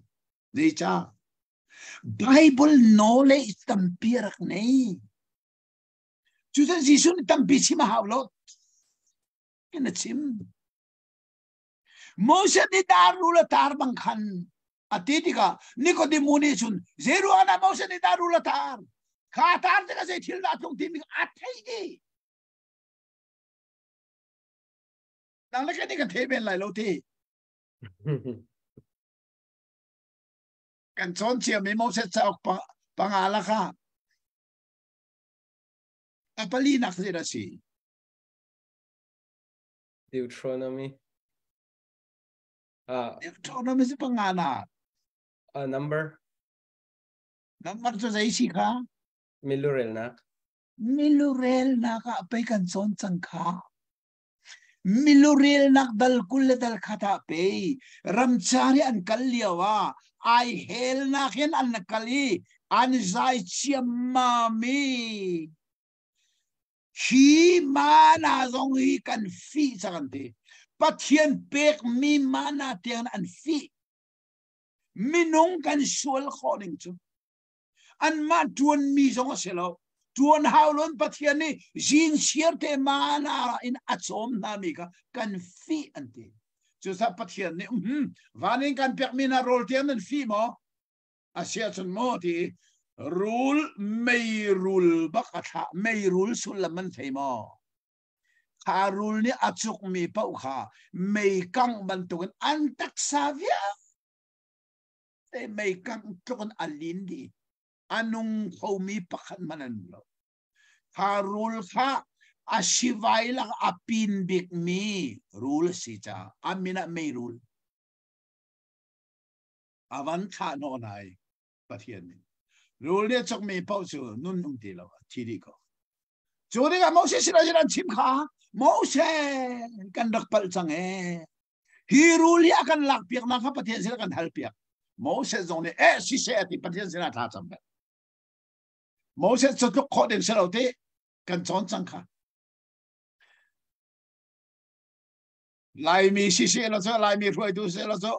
Zeicah? Bible knowledge tampi a rak nei. Cucaah Jesuh nih tampi chim a hau lo. In a chim. Moses nih dar rul a tar bang khan a ti tikah Nicodemus nih cun zeiruang dah Moses nih dar rul a tar? Kha tar tikah zei thil dah tlung timi a thei dih. Nang le kai kan thei ben lai lo ti. Kan cawn ciami Moses cauk panga la kha a pali nak zei dah si? Deuteronomy. Deuteronomy si panga na. A number. Number cu zei si kha? Milurelnak. Milurelnak ah pei kan cawn cang kha. Milurelnak dal 20 le dal khat ah pei ramcar i an kal lio ah ai helnak in an kal i an zai ciammam i hi mana zong hi kan fih cang an ti. Pathian pekmi mana tiang an fih. Minung kan sual khawh ning cu anmah ṭuanmi zong a si lo. Ṭuan hau loin Pathian nih zin siar te mana in a cawm hna mi kha kan fih an ti. Cucaah Pathian nih um van in kan pekmi hna rawl tiang nan fih maw? A si ahcun maw ti rul meirul bak a thlah meirul sullam an thei maw? Kha rul nih a cukmi paoh kha mei kangh bantukin an taksa vialte mei kangh tluk in a lin dih. A nung khomi pakhat hmanh an lo. Kha rul kha a sivai lak a pin bikmi rul a si caah a min ah meirul. A van thlah hnawh hna i Pathian nih rul nih a cukmi paoh cu nun um ti lo a thi dih ko. Cu tikah Moses sinah cun an chim kha Moses kan rak palh cang ee. Hi rul hi a kan lakpiaknak kha Pathian sinah kan halpiak. Moses zong nih eh siseh a ti Pathian sinah thla cam ve. Moses cu tluk khawh ding si lo ti kan cawn cang kha. Laimi siseh lo cu Laimi hruaitu siseh lo cu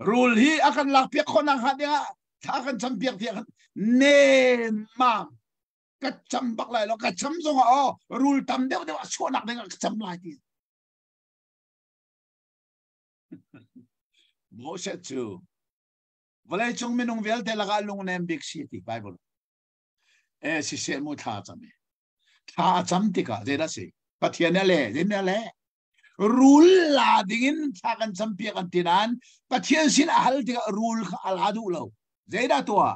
rul hi a kan lakpiak khawh nak hnga dingah thla kan campiak tiah nemmam ka cam bak lai lo ka cam zong ah aw rul tam deuh deuh a chuahnak ding ah ka cam lai ti Moses cu vawleicung minung vialte lakah lungnem bik si ti Bible e siseh mu thla cam i thla a cam tikah zeidah si Pathian nih a le zeitin a le rul la dingin thla kan campiak an ti nain Pathian sin a hal tikah rul kha a la duh lo zeidah tuah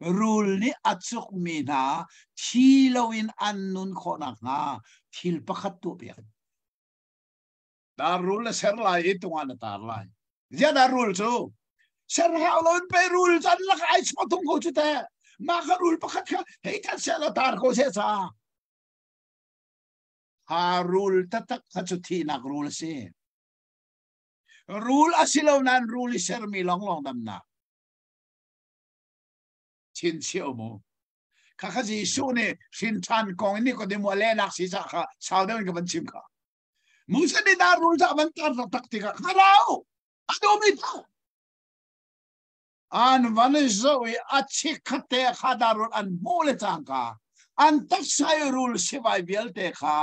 Rul nih a cukmi hna thi loin an nun khawh nakhnga thil pakhat tuahpiak. Dar rul na ser lai i tungah na tar lai. Ziah dah rul cu? Ser hau loin pei rul cu an lakah ai chuah tung ko cu teh. Mah kha rul pakhat kha hei that seh law tar ko seh ca. Ha rul taktak kha cu thihnak rul a si. Rul a si lo nain rul i sermi lawnglawng damnak. Chinchiah mu. Kha kha Jesuh nih hrin ṭhan kong in Nikodemu a lehnak si cah kha sau deuh in ka van chim kha. Moses nih dar rul cah van tar taktak tikah kha rau a duhmi tau. An van i zoh i a chikkhat te kha dar rul an hmuh le cangka an taksa i rul sivai vialte kha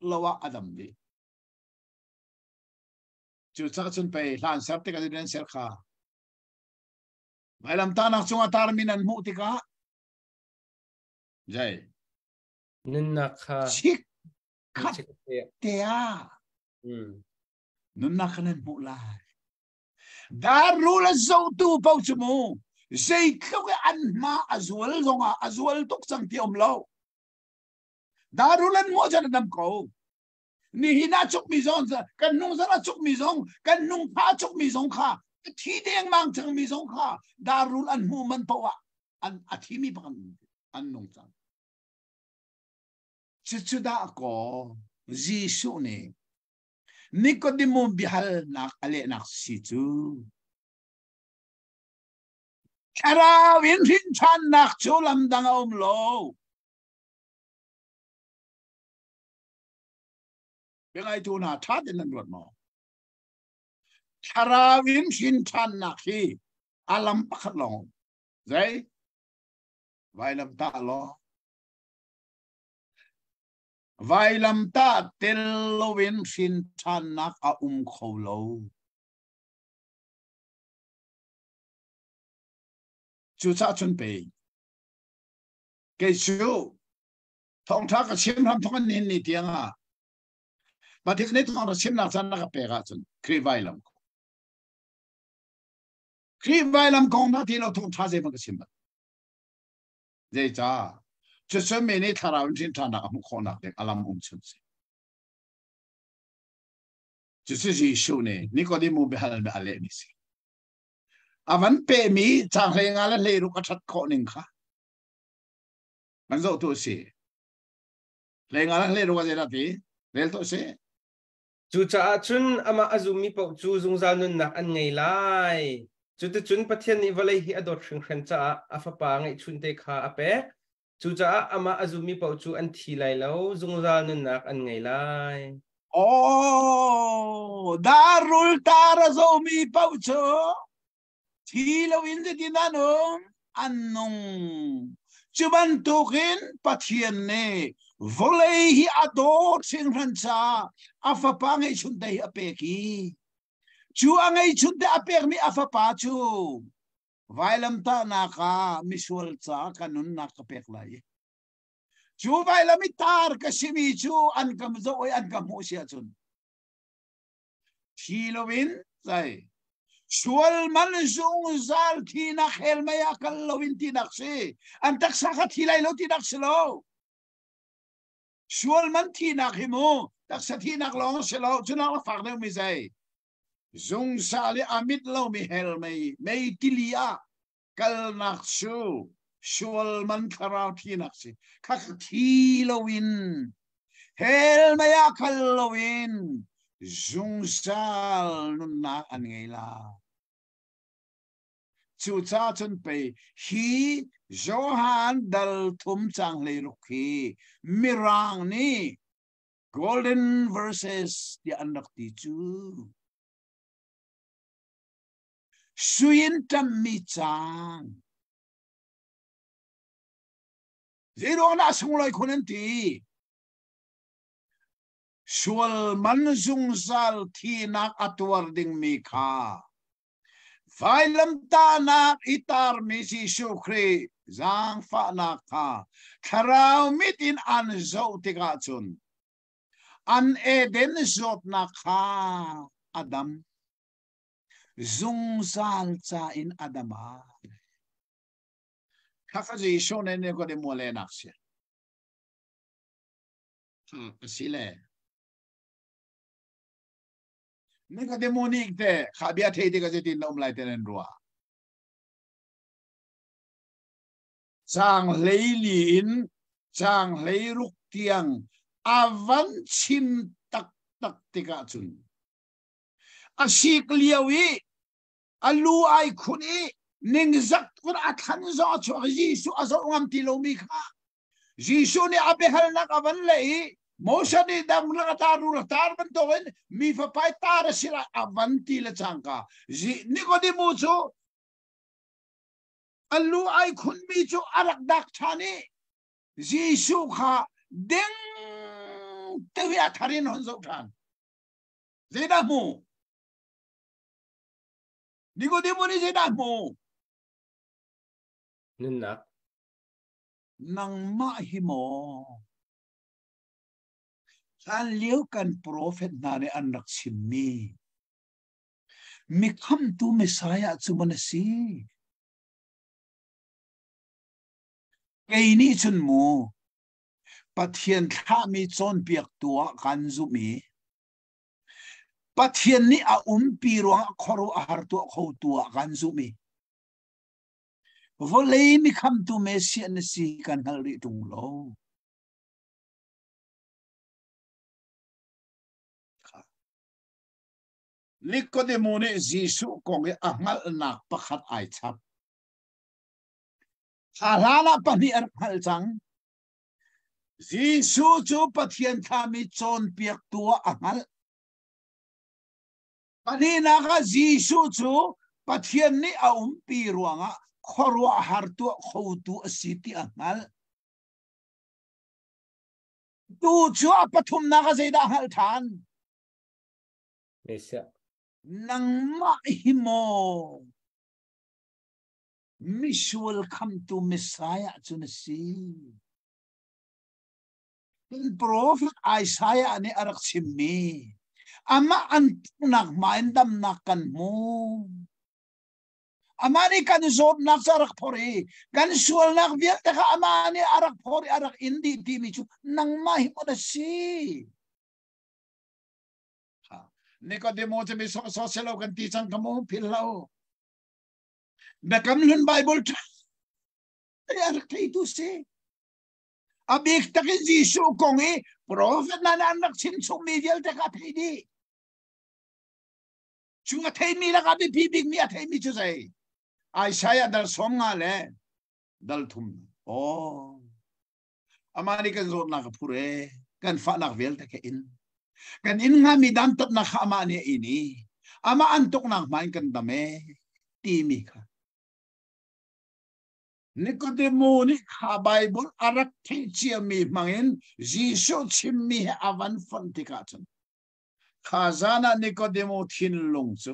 lo ah a dam dih. Cucaah cun pei hlan ser tikah nan ser kha Vailamtahnak cungah tarmi nan hmuh tikah zei nunnak kha chikkhat te ah nunnak kha nan hmuh lai. Dar rul a zohtu paoh cu mu zeitluk i an hma a zual zongah a zual tuk cang ti um lo. Dar rul an hmuh cun a dam ko. Nihin ah cukmi zong kan nung zan ah cukmi zong kan nung pha cukmi zong kha thi dengmang cangmi zong kha darul an hmuh man poah an a thimi bak an nung cang. Cucu dah kaw Jesuh nih Nikodemu biahalnak a lehnak si cu Thlarau in hrin ṭhannak cu lamdang a um lo. Biangaitu hna ṭha tein nan ruat maw? Thlarau in hrin ṭhannak hi a lam pakhat lawng zei vailamtah law vailamtah tel loin hrin ṭhannak a um kho lo. Cucaah cun pei kei cu Thawngṭha ka chim hram thawng an hin ni tiang ah Pathian nih thawngṭha chimnak caan na ka pek ahcun Khrih vailam kong Khrih vailam kong hna ti lo thawngṭha zeihmanh ka chim bal. Zeicah? Cucu mi nih thlarau in hrin ṭhannak a hmuh khawhnak ding a lam um chun si. Cucu Jesuh nih Nikodemu biahal mi a lehmi si. A van pehmi caang hlei nga le hlei ruk a ṭhat khawh ning kha. Kan zoh tu si. Hlei nga le hlei ruk a ti. Rel to si. Cucaah cun amah a zummi paoh cu zungzal nunnak an ngei lai. Cuticun Pathian nih vawlei hi a dawt hringhran caah a Fapa ngeihchunte kha a pek. Cucaah amah a zummi paoh cu an thi lai lo, zungzal nunnak an ngei lai. Oh, darul tar a zomi paoh cu thi loin zeitin an um? An nung. Cu bantukin Pathian nih vawlei hi a dawt hringhran caah a fapa ngeihchunte hi a pek i cu a ngeihchunte a pekmi a fapa cu vailamtahnak ah misual caah ka nunnak ka pek lai i cu vailam i tar ka simi cu an ka zoh i an ka hmuh si ahcun thi loin zai sual man zungzal thinak hell mei ah kal loin tinak si an taksa kha thi lai lo tinak si lo sual man thinak hi mu taksa thinak lawng si lo cunak a fak deuh mi zei zungzal i a mit lomi hell mei mei tili ah kalnak cu sual man thlarau thinak si kha thi loin hell mei ah kal loin zungzal nunnak an ngei la cucaah cun pei hi Johan dal thum cang hlei ruk hi mirang nih golden verses tiah an rak ti cu Sui in ṭammi caang. Zeiruang dah sunglawi khun an ti? Sual man zungzal thinak a tuar dingmi kha vailamtahnak i tarmi Jesuh Khrih zaangfahnak kha thlarau mit in an zoh tikah cun an Eden zawtnak kha a dam. Zungzal ca in a dam ai. Khakha Jesuh nih Nikodemo lehnak si. A si le. Nikodemo nih te kha bia thei tikah zeitin na um lai te nan ruah. Caang 14 in caang 16 tiang a van chim taktak tikah cun A sik lio i a lu ai khun i ningzak kun a thlan zong a chuak i Jesuh a zoh ngam ti lomi kha Jesuh nih a biahalnak a van leh i Moses nih dam lak a tar rul a tar bantukin mi fapa tar a si lai a van ti le cangka Nikodemu cu a lu ai khunmi cu a rak dak ṭhan i Jesuh kha ding te a thar in hon zoh ṭhan. Zeidah hmu? Nikodemo nih zeidah hmu? Nunnak. Nangmah hi maw? Hlan lio kan profet hna nih an rak chimmi mi khamtu Messiah cu man a si. Kei nih cun mu Pathian thlahmi cawnpiaktu ah kan zumh i Pathian nih a umpi ruangah khuaruah a har tuah khotu ah kan zumh i vawlei mi khamtu Messiah na si kan hngalh rih ṭung lo. Nikodemu nih Jesuh kong i a hngalhnak pakhat ai chap. A hlan ah pahnih a rak hngalh cang. Jesuh cu Pathian thlahmi cawnpiaktu ah a hngalh. Pahnihnak ah Jesuh cu Pathian nih a umpi ruangah khuaruahhar tuah khotu a si ti a hngalh. Tu cu a pathumnak ah zeidah a hngalh ṭhan? Messiah. Nangmah hi maw misual khamtu Messiah cu na si. Kan profet Isaiah nih a rak chimmi amah an tuknak hma in damnak kan hmu. Amah nih kan zawtnak cu a rak phor i kan sualnak vialte kha amah nih a rak phor i a rak in dih timi cu nangmah hi maw na si. Nikodemo cu mi sawhsawh si lo kan ti cang ka mu phil lo. Biakam Hlun Bible a rak theitu si. A bik takin Jesuh kong i profet hna nih an rak chim chungmi vialte kha a theih dih. Cu a theimi lakah biapi bikmi a theimi cu zei? Isaiah dal 50 le dal thum. Oh. Amah nih kan zawtnak a phur e, kan fahnak vialte kha in. Kan in hngami dantatnak kha amah nih a in i amah an tuknak hma in kan dam e timi kha. Nikodemu nih kha Bible a rak theih ciami hmangin Jesuh chimmi he a van fonh tikah cun kha zan ah Nikodemu thinlung cu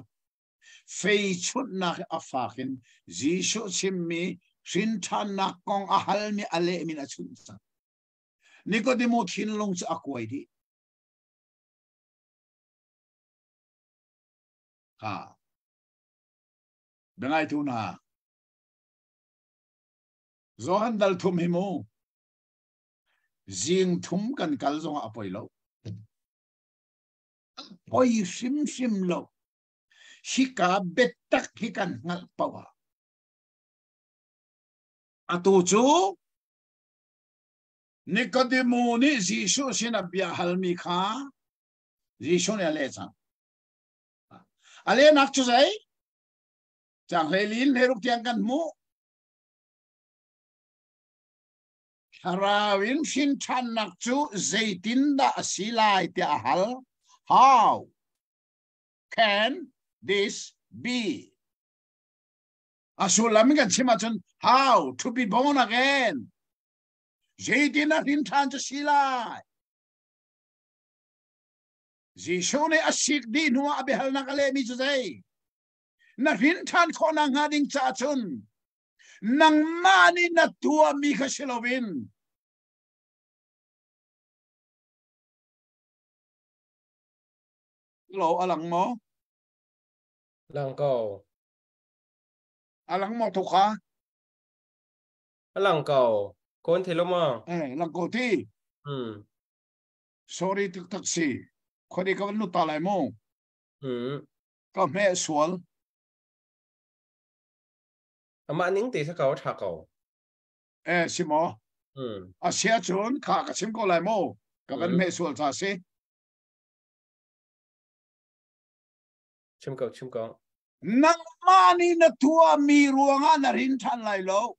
fei chunhnak a fak in Jesuh chimmi hrinṭhannak kong a halmi a lehmi in a chunh cang. Nikodemu thinlung cu a kuai dih. Ha. Biangaitu hna. Johan dal thum hi mu. Zing thum kan kal zongah a poi lo. A poi hrimhrim lo. Hika biatak hi kan hngalh paoh ah atu cu Nikodemu nih Jesuh sin a bia halmi kha Jesuh nih a leh cang. A lehnak cu zei? Cang hleilin hleiruk tiang kan hmuh. Thlarau in hrin ṭhannak cu zeitindah a si lai tiah a hal. How? Can this be? A sullam in kan chim ahcun how to be born again? Zeitin a hrin ṭhan cu si lai? Jesuh nih a sik dih hnuah a biahalnak a lehmi cu zei? Na hrin ṭhan khawhnak hnga ding caah cun nangmah nih na tuahmi kha si loin Lo a lang maw? Lang ko. A lang maw thuk ha? A lang ko. Kawn the lo ma? Eh, lang ko ti. Sorry tuk tak si. Khodi ka van lut ta lai mu. Ka hme sual. Amah ning te sa ko tha ko. Eh, si maw? A sia cun kha ka chim ko lai mu. Ka van hme sual cha si. Chim ko, chim ko. Nangmah nih na tuahmi ruangah na rin ṭhan lai lo.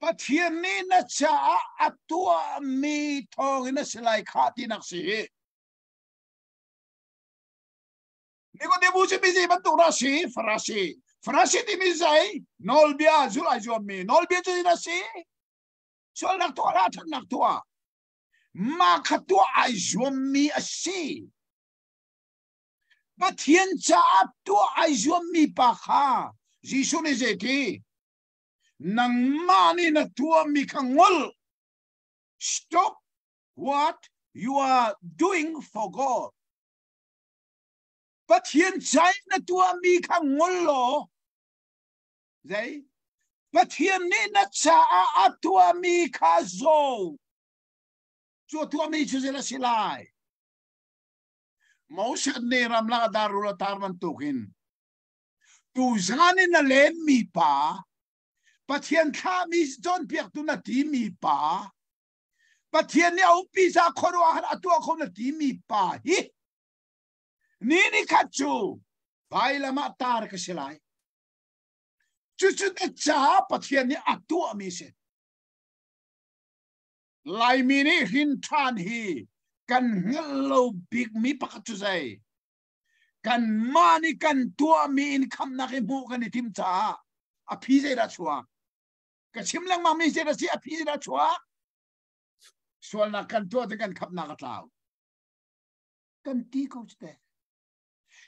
Pathian nih na caah a tuahmi thawngin a si lai kha tinak si hi. Nikodemu cu mizi bantuk dah si? Farasi. Farasi timi zei? Nawlbia zulh ai zuammi. Nawlbia cu na si? Sualnak tuah hlah, ṭhatnak tuah. Mah kha tuah ai zuammi a si. Pathian caah tuah ai zuammi pa kha Jesuh nih zeiti? Nangmah nih na tuahmi kha ngol. Stop what you are doing for God. Pathian ca na tuahmi kha ngol law zei? Pathian nih na caah a tuahmi kha zaw. Cu a tuahmi cu zei a si lai? Moses nih ramlak darul a tar bantukin tuzan in a lenmi pa Pathian thlahmi cawnpiaktu na timi pa Pathian nih a umpi ca khuaruahhar a tuah kho na timi pa hi ni ni khat cu vailam ah tar ka si lai. Cucu na caah Pathian nih a tuahmi si. Laimi nih hrin ṭhan hi kan hngalh lo bikmi pakhat cu zei? Kanmah nih kan tuahmi in khamhnak i hmuh kan i timh caah a phi zeidah chuak? Ka chim lengmangmi zeidah si a phi zeidah chuak? Sualnak kan tuah ti kan khamhnak a tlau. Kan ti ko cu teh.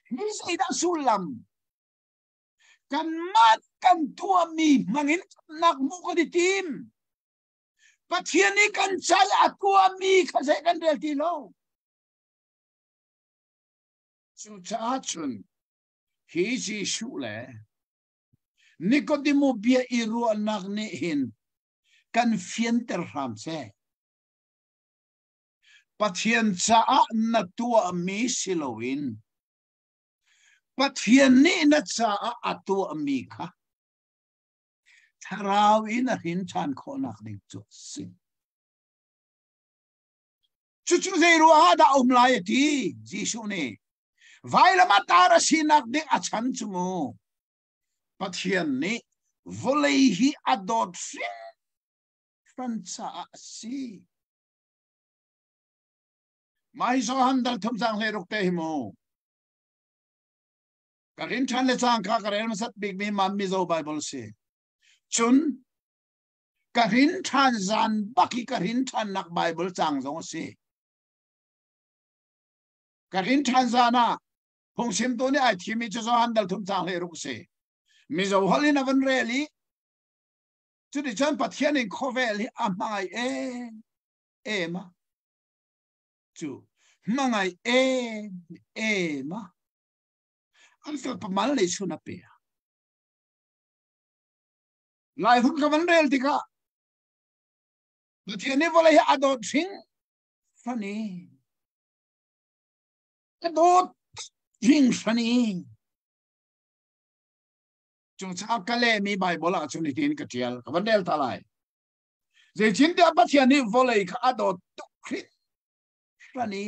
Hi zeidah sullam? Kanmah kan tuahmi hmangin khamhnak hmuh kan i tim. Pathian nih kan cal a tuahmi kha zei kan rel ti lo. Cucaah cun hi Jesuh le Nikodemu bia i ruahnak nih hin kan fianter hram seh. Pathian caah na tuahmi si loin Pathian nih na caah a tuahmi kha. Thlarau in a hrin ṭhan khawhnak ding cu a si. Cucu zei ruangah dah um lai a ti Jesuh nih. Vailam ah tar a sinak ding a chan cu mu. Pathian nih vawlei hi a dawt hringhran caah a si. Mah hi Johan dal thum cang hlei ruk te hi mu. Ka rin ṭhan le cangka ka rel hmasat bikmi man Mizo Bible si. Cun ka hrin ṭhan zan bak hi ka hrin ṭhannak Bible cang zong a si. Ka hrin ṭhan zan ah phungchimtu nih ai thimi cu Johan dal thum cang hlei ruk si. Mizo holh in a van rel i cuticun Pathian in khawvel hi a hmangaih em em a cu hmangaih em em a an fapa mal lei chun a pe. Lai hun ka van rel tikah Pathian nih vawlei hi a dawt hring fani a dawt hring fani cucaah ka lehmi Bible ah cun hitin ka ṭial ka van rel ta lai. Zeitintiah Pathian nih vawlei kha a dawt tuk hringhran i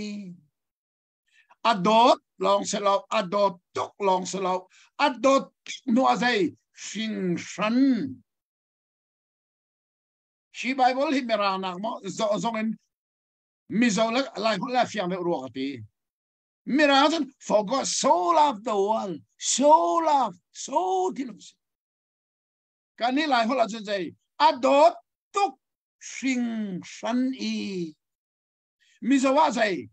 a dawt lawng si lo, a dawt tuk lawng si lo, a dawt tuk hnu a zei hringhran. Hi Bible hi Mirang nak maw zong in Mizo le Lai holh le fiang deuh rua ka ti. Mirang cun for God so loved the world, so love, so ti lo si. Kan nih Lai holh ahcun zei a dawt tuk hringhran i Mizo ah zei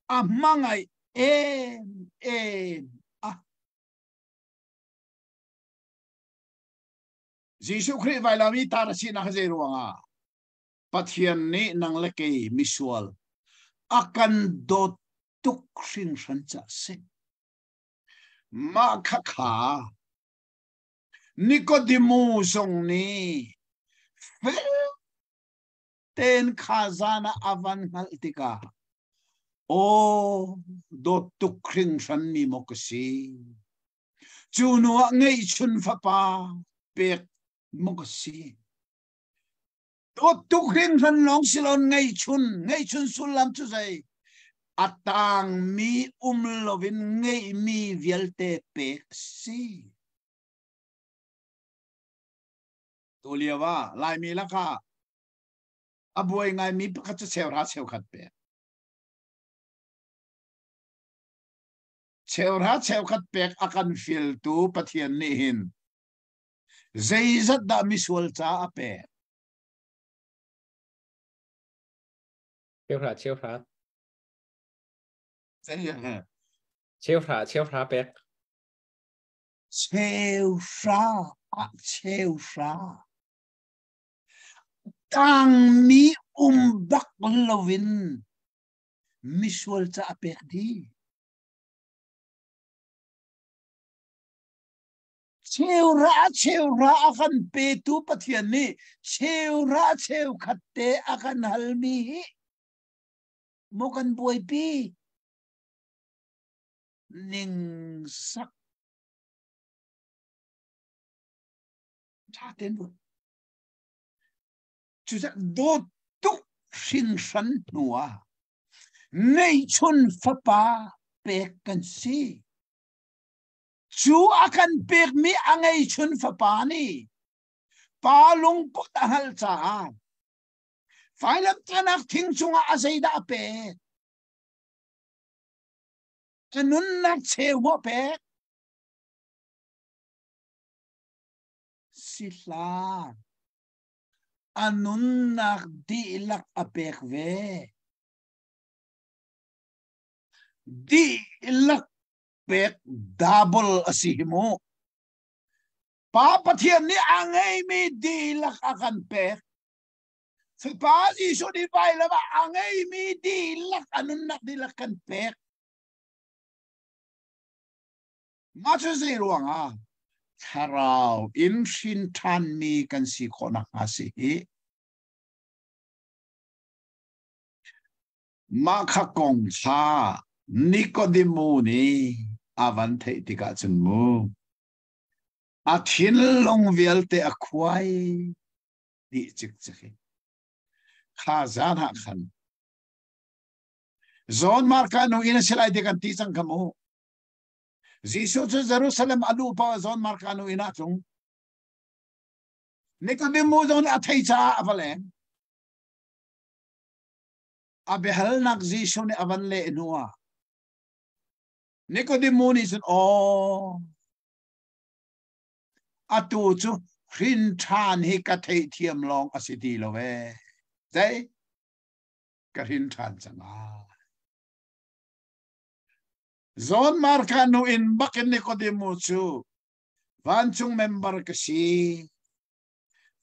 a hmangaih em em a. Jesuh Khrih vailam i tar a sinak zei ruangah Pathian nih nang le kei misual a kan dawt tuk hringhran ca si. Mah kha kha Nikodemu zong nih fel tein kha zan ah a van hngalh tikah aw dawt tuk hringhran mi maw ka si. Cu hnu ah ngeihchun fapa pek maw ka si. Dawt tuk hringhran lawng si lo ngeihchun ngeihchun sullam cu zei a tangmi um loin ngeihmi vialte pek a si. Tu lio ah Laimi lakah a buai ngaimi pakhat cu cheuhra cheukhat pek. Cheuhra cheukhat pek a kan fialtu Pathian nih hin zeizat dah misual ca a pek? Cheuhra cheuhra. Cheuhra cheuhra pek. Cheuhra ah cheuhra. Tangmi um bak loin misual ca a pek dih. Cheuhra cheuhra a kan petu Pathian nih cheuhra cheukhat te a kan halmi hi maw kan buaipi ningzak ṭha tein ruat. Cucaah dawt tuk hringhran hnu ah ngeihchun fapa pek kan si. Cu a kan pekmi a ngeihchun fapa nih pa lungput a hngalh caah vailamtahnak thing cungah a zeidah a pek? A nunnak cheu maw a pek? Si hlah. A nunnak dihlak a pek ve. Dihlak pek double a si hi mu. Pa Pathian nih a ngeimi dihlak a kan pek. Fapa Jesuh nih vailam ah a ngeimi dihlak a nunnak dihlak kan pek. Mah cu zei ruangah thlarau in hrin ṭhanmi kan si khawh nakhnga si hi. Mah kha kong kha Nikodemu nih a van theih tikah cun mu. A thinlung vialte a khuai dih cikcek i kha zan ah khan John Marka nu in a si lai ti kan ti cang kha mu. Jesuh cu Jerusalem a luh paoh John Marka nu inn ah tlung. Nikodemu zong nih a thei caah a va leng. A biahalnak Jesuh nih a van leh hnu ah Nikodemu nih cun aw atu cu hrin ṭhan hi ka theihthiam lawng a si ti lo ee. Zei? Ka hrin ṭhan cang ah. John Marka nu in bakin Nikodemu cu vancung member ka si.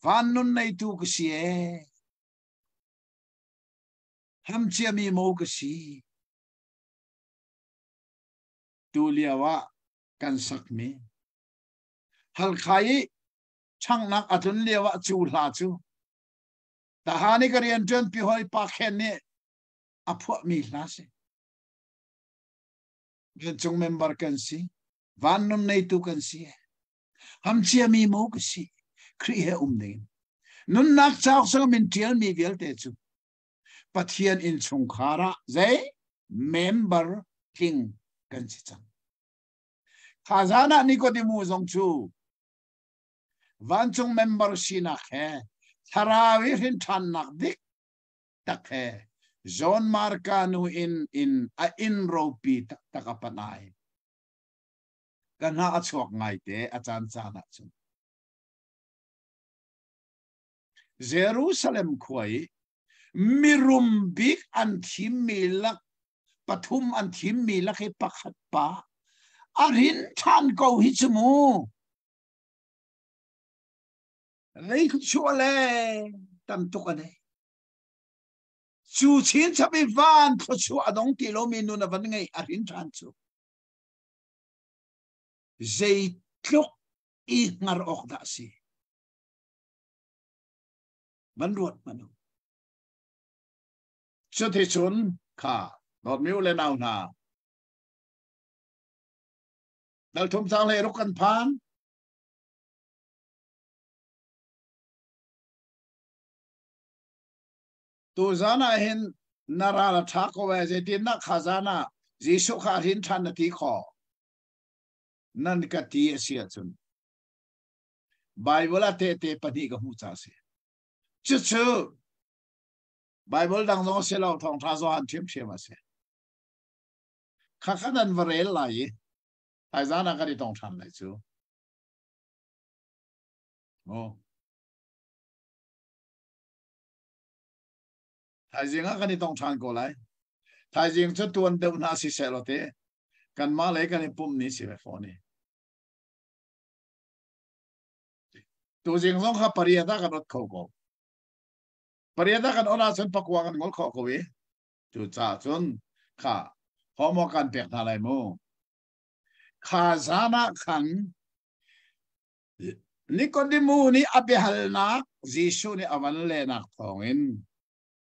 Van nun neitu ka si ee. Ham ciami mo ka si. Tu lio ah kan sakmi Halkha i ṭhanghnak a tlun lio ah cu hla cu tahan i ka rianṭuan pi hawi pa Khen nih a phuahmi hla si. Vancung member kan si. Van nun neitu kan si. Hamciami mo ka si. Khrih he um ding. Nunnak cauk sang min ṭialmi vialte cu Pathian innchungkhar ah zei member tling kan si cang. Kha zan ah Nikodemu zong cu vancung member sinak he thlarau i hrinṭhannak dik tak he John Marka nu in in a inn ropi taktak a panh ai. Ka hna a chuak ngaite a caan caan ah cun. Jerusalem khua i mirum bik an thimmi lak pathum an thimmi lak hi pakhat pa a rin ṭhan ko hi cu mu lei chuah le tam tuk a nei cu chin chap i van thluachuah a dong ti lomi nun a van ngei a rin ṭhan cu zeitluk i hngar awk dah si van ruat hmanh u Cuticun kha dawtmi u le nau hna dal thum cang le ruk kan phan. Tu zan ah hin na ral a ṭha ko ee zeitin na kha zan ah Jesuh kha hrin ṭhan na ti khawh nan ka ti a si ahcun Bible ah tehte pahnih ka hmuh ca a si. Cucu Bible dang zong a si lo thawngṭha Johan ṭhiamṭhiam a si. Kha kha nan va rel lai i thaizan ah kan i tong ṭhan lai cu. Oh. Thaizing ah kan i tong ṭhan ko lai. Thaizing cu tuan deuh hna si seh law te kanmah lei kan i pumh ni si ve fawn i. Tuzing zong kha pariat ah kan ot kho ko. Pariat ah kan on ahcun pakua kan ngol khawh ko i cucaah cun kha homework kan pek hna lai mu. Kha zan ah khan Nikodemu nih a biahalnak Jesuh nih a van lehnak thawngin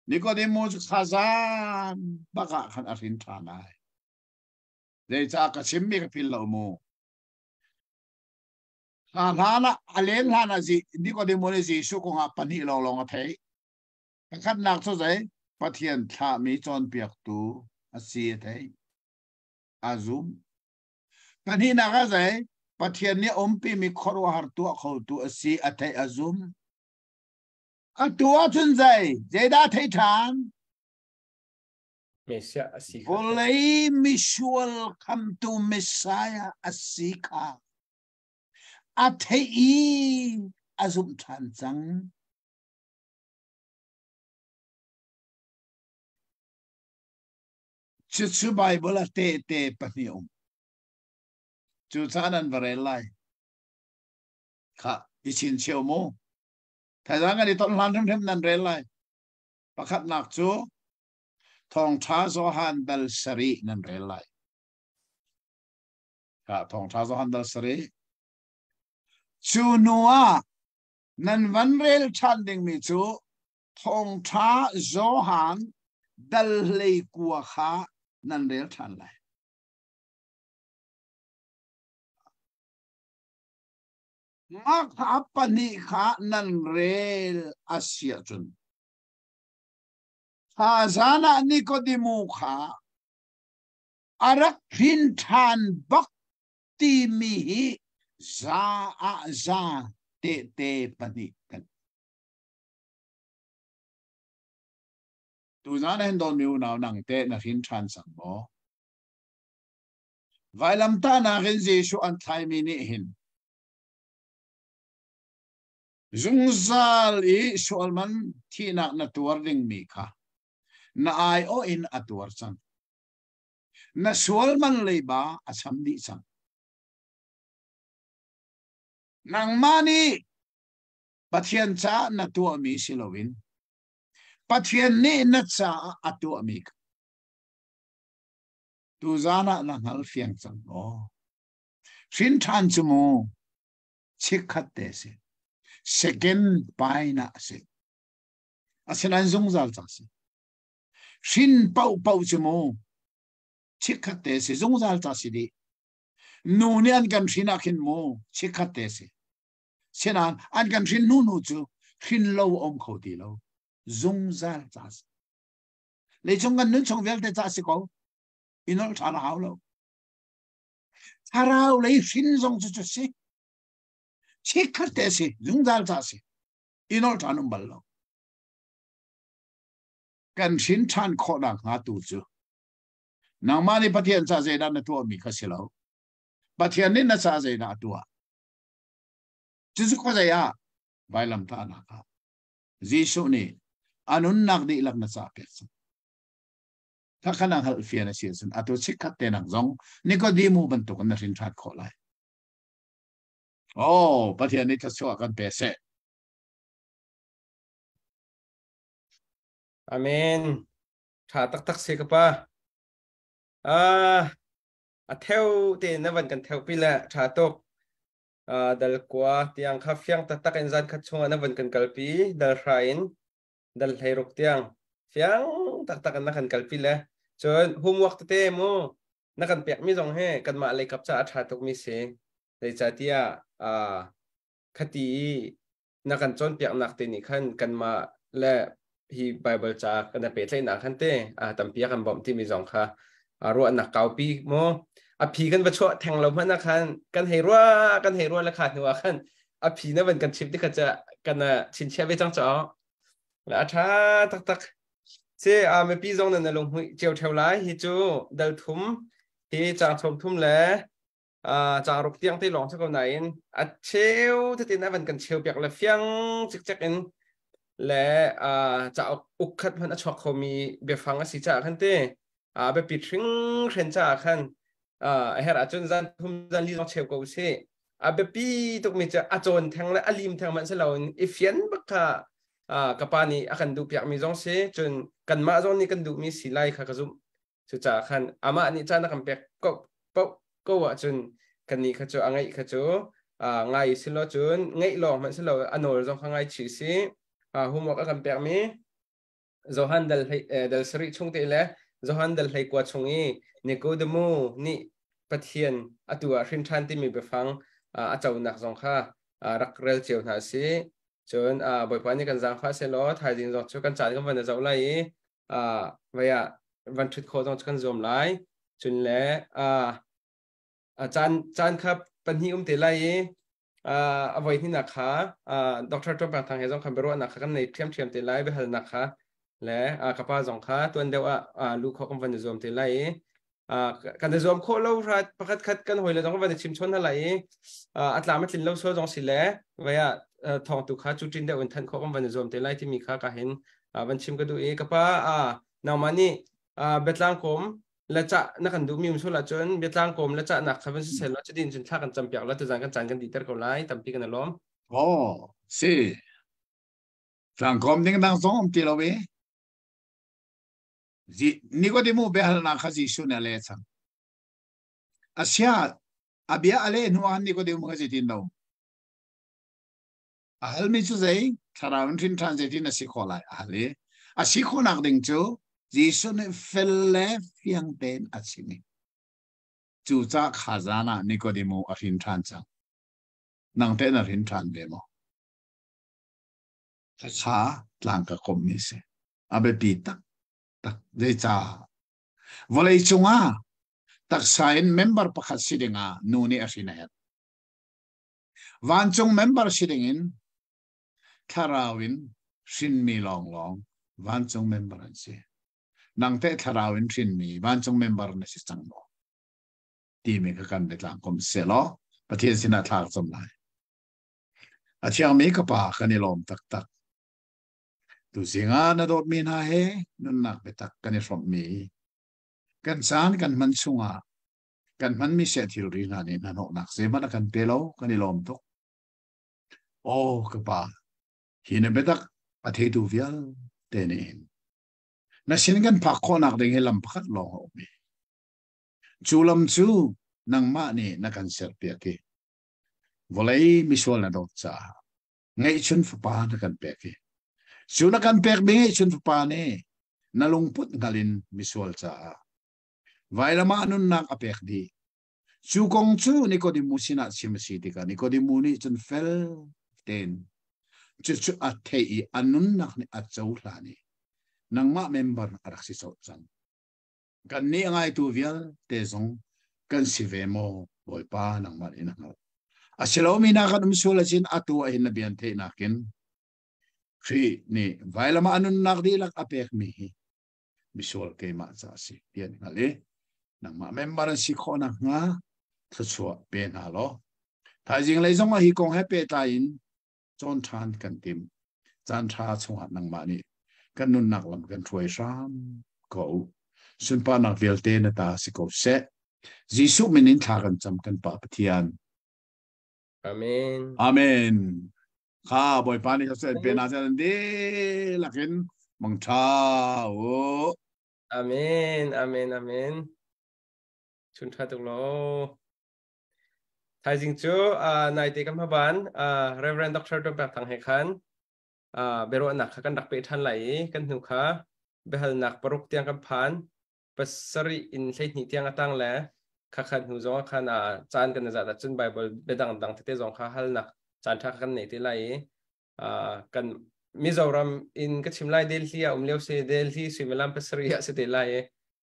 Nikodemu cu kha zan bak ah khan a hrin ṭhan ai. Zeicah ka chimmi ka phil lo mu. Hla hlan ah a len hlan ah Nikodemu nih Jesuh kongah pahnih lawnglawng a theih. Pakhatnak cu zei? Pathian thlahmi cawnpiaktu a si a theih. A zum. Pahnihnak ah zei? Pathian nih umpimi khuaruahhar tuah khotu a si a theih a zum. Atu ahcun zei? Zeidah a theih ṭhan? Messiah a si kha. Vawlei misual khamtu Messiah a si kha a theih i a zumh ṭhan cang. Cucu Baibal a tehte pahnih um. Cucaah nan va rel lai. Kha i chincheu mu. Thaizang kan i ton hlan hrimhrim nan rel lai. Pakhatnak cu Thawngṭha Johan dal sarih nan rel lai. Kha Thawngṭha Johan dal sarih. Cu hnu ah nan van rel ṭhan dingmi cu Thawngṭha Johan dal hlei kua kha nan rel ṭhan lai. Mah kha pahnih kha nan rel a si ahcun kha zan ah Nikodemu kha a rak hrin ṭhan bak timi hi za ah za tehte pahnih kan. Tuzan ah hin dawtmi unau nang teh na hrin ṭhan cang maw? Vailamtahnak in Jesuh an thlaimi nih hin zungzal i sualman thihnak na tuar dingmi kha na aiawh in a tuar cang. Na sualman leiba a cham dih cang. Nangmah nih Pathian caah na tuahmi si loin Pathian nih na caah a tuahmi kha Tuzan ah na hngal fiang cang maw? Hrin ṭhan cu mu chikkhat te si. Second pain ah a si. Asinain zungzal ca si. Hrin paohpaoh cu mu chikkhat te si zungzal ca si dih. Nu nih an kan hrin ah khin mu chikkhat te si. Sinain an kan hrin hnu hnu cu hrin lo um kho ti lo. Zungzal ca si. Leicung kan nun chung vialte ca si ko. I nolh ṭhan a hau lo. Thlarau lei hrin zong cu cu si. Chikkhat te si, zungzal ca si. I nolh ṭhan um bal lo. Kan hrin ṭhan khawh nak hnga tu cu nangmah nih Pathian ca zeidah na tuahmi kha si lo. Pathian nih na ca zeidah a tuah. Cucu khuazei ah vailamtahnak ah Jesuh nih a nunnak dihlak na cah pek cang. Khakha na hngalh fian a si ahcun atu chikkhat te nak zong Nikodemu bantuk in na hrin ṭhan khawh lai. Oh, Pathian nih thluachuah kan pe seh. Amen. Tha taktak si ka pa. Ah, a theu te na van kan theu pi le tha tuk. Dal kua tiang kha fiang taktak in zan khat chungah na vun kan kalpi dal hra in dal 16 tiang fiang taktak in na kan kalpi le cun homework tete mu na kan pekmi zong he kanmah lei kap ca a ṭha tukmi si. Zeicahtiah khati i na kan cawnpiaknak te nih khan kanmah le hi Bible ca kan i pehtlaihnak khan te tampi a kan bawmh timi zong kha ruahnak kaupi mu a phi kan va chuah theng lo hmanh ah khan kan hei ruah kan hei ruah le kha hnu ah khan a phi na van kan chim ti kha ca kan chinchiah ve cang caw a tha taktak si a mipi zong nan lung hmuih cio theo lai. Hi cu dal thum hi chang chom thum le caang ruk tiang te lawng si ko nain a cheu tetin a van kan cheu piak le fiang cikcek in le cauk uk khat hmanh a chuak khomi biafang a si caah khan te a biapi hring hren caah khan a herh ahcun zan thum zan li zong cheu ko si. A biapi tukmi cu a cawn theng le a lim theng hmanh si loin i fian bak kha ka pa nih a kan duh piakmi zong si, cun kanmah zong nih kan duhmi si lai kha ka zumh. Cucaah khan amah nih caan a kan pek ko paoh ko ahcun kannih kha cu a ngeih kha cu ngai si lo, cun ngeih lawng hmanh si lo, a nawl zong kha ngai chih si. Homework a kan pekmi Johan dal dal sarih chung te le Johan dal 19 chung i Nikodemu nih Pathian atu ah hrin ṭhan timi biafang a conak zong kha rak rel cio hna si. Cun Bawipa nih kan zaangfah sehlaw thaizing zong cu kan caan kan van zoh lai i vai ah van ṭhut khawh zong cu kan zuam lai. Cun le caan caan kha pahnih um te lai i a voi hnihnak kha Dr. Trump Thang he zong khan biaruahnak kha kan nei ṭhiamṭhiam te lai, biahalnak kha le ka pa zong kha tuan deuh ah lu khawh kan van i zuam te lai i kan i zuam khawh lo hrat pakhat khat kan hawi le zong kan van i chim chawn hna lai i a tlam a tlin lo sual zong si le vai ah thawng tu kha cu ṭin deuh in thanh khawh kan van i zuam te lai timi kha ka hin van chim ka duh i ka pa, nangmah nih biatlang kawm le cah na kan duhmi um sul ahcun biatlang kawm le cahnak kha van si sel law cutin cun thla kan campiak la tuzan kan caan kan dihter ko lai. Tampi kan i lawm. Oh, si. Tlangkawm ding dang zong um ti lo i. Nikodemu biahalnak kha Jesuh nih a leh cang. Asia a bia a leh hnu ah Nikodemu kha zeitin lo? A halmi cu zei? Thlarau in hrin ṭhan zeitin a si khawh lai? A hal i a si khawhnak ding cu Jesuh nih fel le fiang tein a chim i cucah kha zan ah Nikodemu a hrin ṭhan cang. Nang te na rin ṭhan ve maw? Kha tlang ka komh mi si. A biapi tak tak. Zeicah? Vawlei cungah taksa in member pakhat si dingah nu nih a hrin a herh. Vancung member si dingin thlarau in hrinmi lawnglawng vancung member an si. Nang teh thlarau in hrinmi vancung member na si cang maw? Timi kha kan biatlang kom selaw Pathian sinah thla ka cam lai. A thiangmi ka pa kan i lawm taktak. Tuzing ah na dawtmi hna he nunnak biatak kan i hrawmhmi kan caan kan hman chungah kan hmanmi seh thilri hna nih hnahnawhnak zeihmanh a kan pe lo kan i lawm tuk. Aw ka pa, hi na biatak a theitu vialte nih hin na sin kan phak khawhnak ding hi lam pakhat lawng a um i cu lam cu nangmah nih na kan serpiak i vawlei misual na dawt caah ngeihchun fapa na kan pek i cu na kan pekmi ngeihchun fapa nih na lungput hngal in misual caah vailam ah nunnak a pek dih. Cu kong cu Nikodemu sinah chim a si tikah Nikodemu nih cun fel tein cucu a theih i a nunnak nih a cohlan i nangmah member a rak si colh cang. Kannih a ngaitu vialte zong kan si ve maw Bawipa nangmah nih na hngalh. A si lomi na kan um sual ahcun atu ah hin na bian theihnak in Khrih nih vailam ah a nunnak dihlak a pekmi hi misual keimah ca a si ti an hngalh i nangmah member an si khawh nakhnga thluachuah pe hna law thaizing lei zong ah hi kong he pehtlai in cawn ṭhan kan tim. Caan ṭha chungah nangmah nih kan nunnak lam kan hruai hram ko. Sunparnak vialte na ta si ko seh. Jesuh min in thla kan cam kan Pa Pathian. Amen. Amen. Kha Bawipa nih seh pe na chan dihlak in mangṭha u. Amen. Amen. Amen. Chun ṭha tuk law. Thaizing cu naite kan hmaban Reverend Dr. Dawt Pek Thang he khan biaruahnak kha kan rak peh ṭhan lai i kan hnu kha biahalnak paruk tiang kan phan pasarih in 12 tiang a tang le kha khan hnu zong ah khan caan kan zat ahcun Bible biadang dang tete zong kha halnak caan ṭha kan nei te lai i kan Mizoram in ka chim lai Delhi ah um lio si Delhi suimilam pasarih ah si te lai i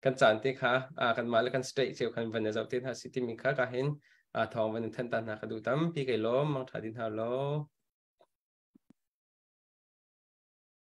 kan caan te kha kanmah le kan state cio khan van zoh te hna si timi kha ka hin thawng van in than ta hna ka duh tampi kai lawm mang tha din hna law.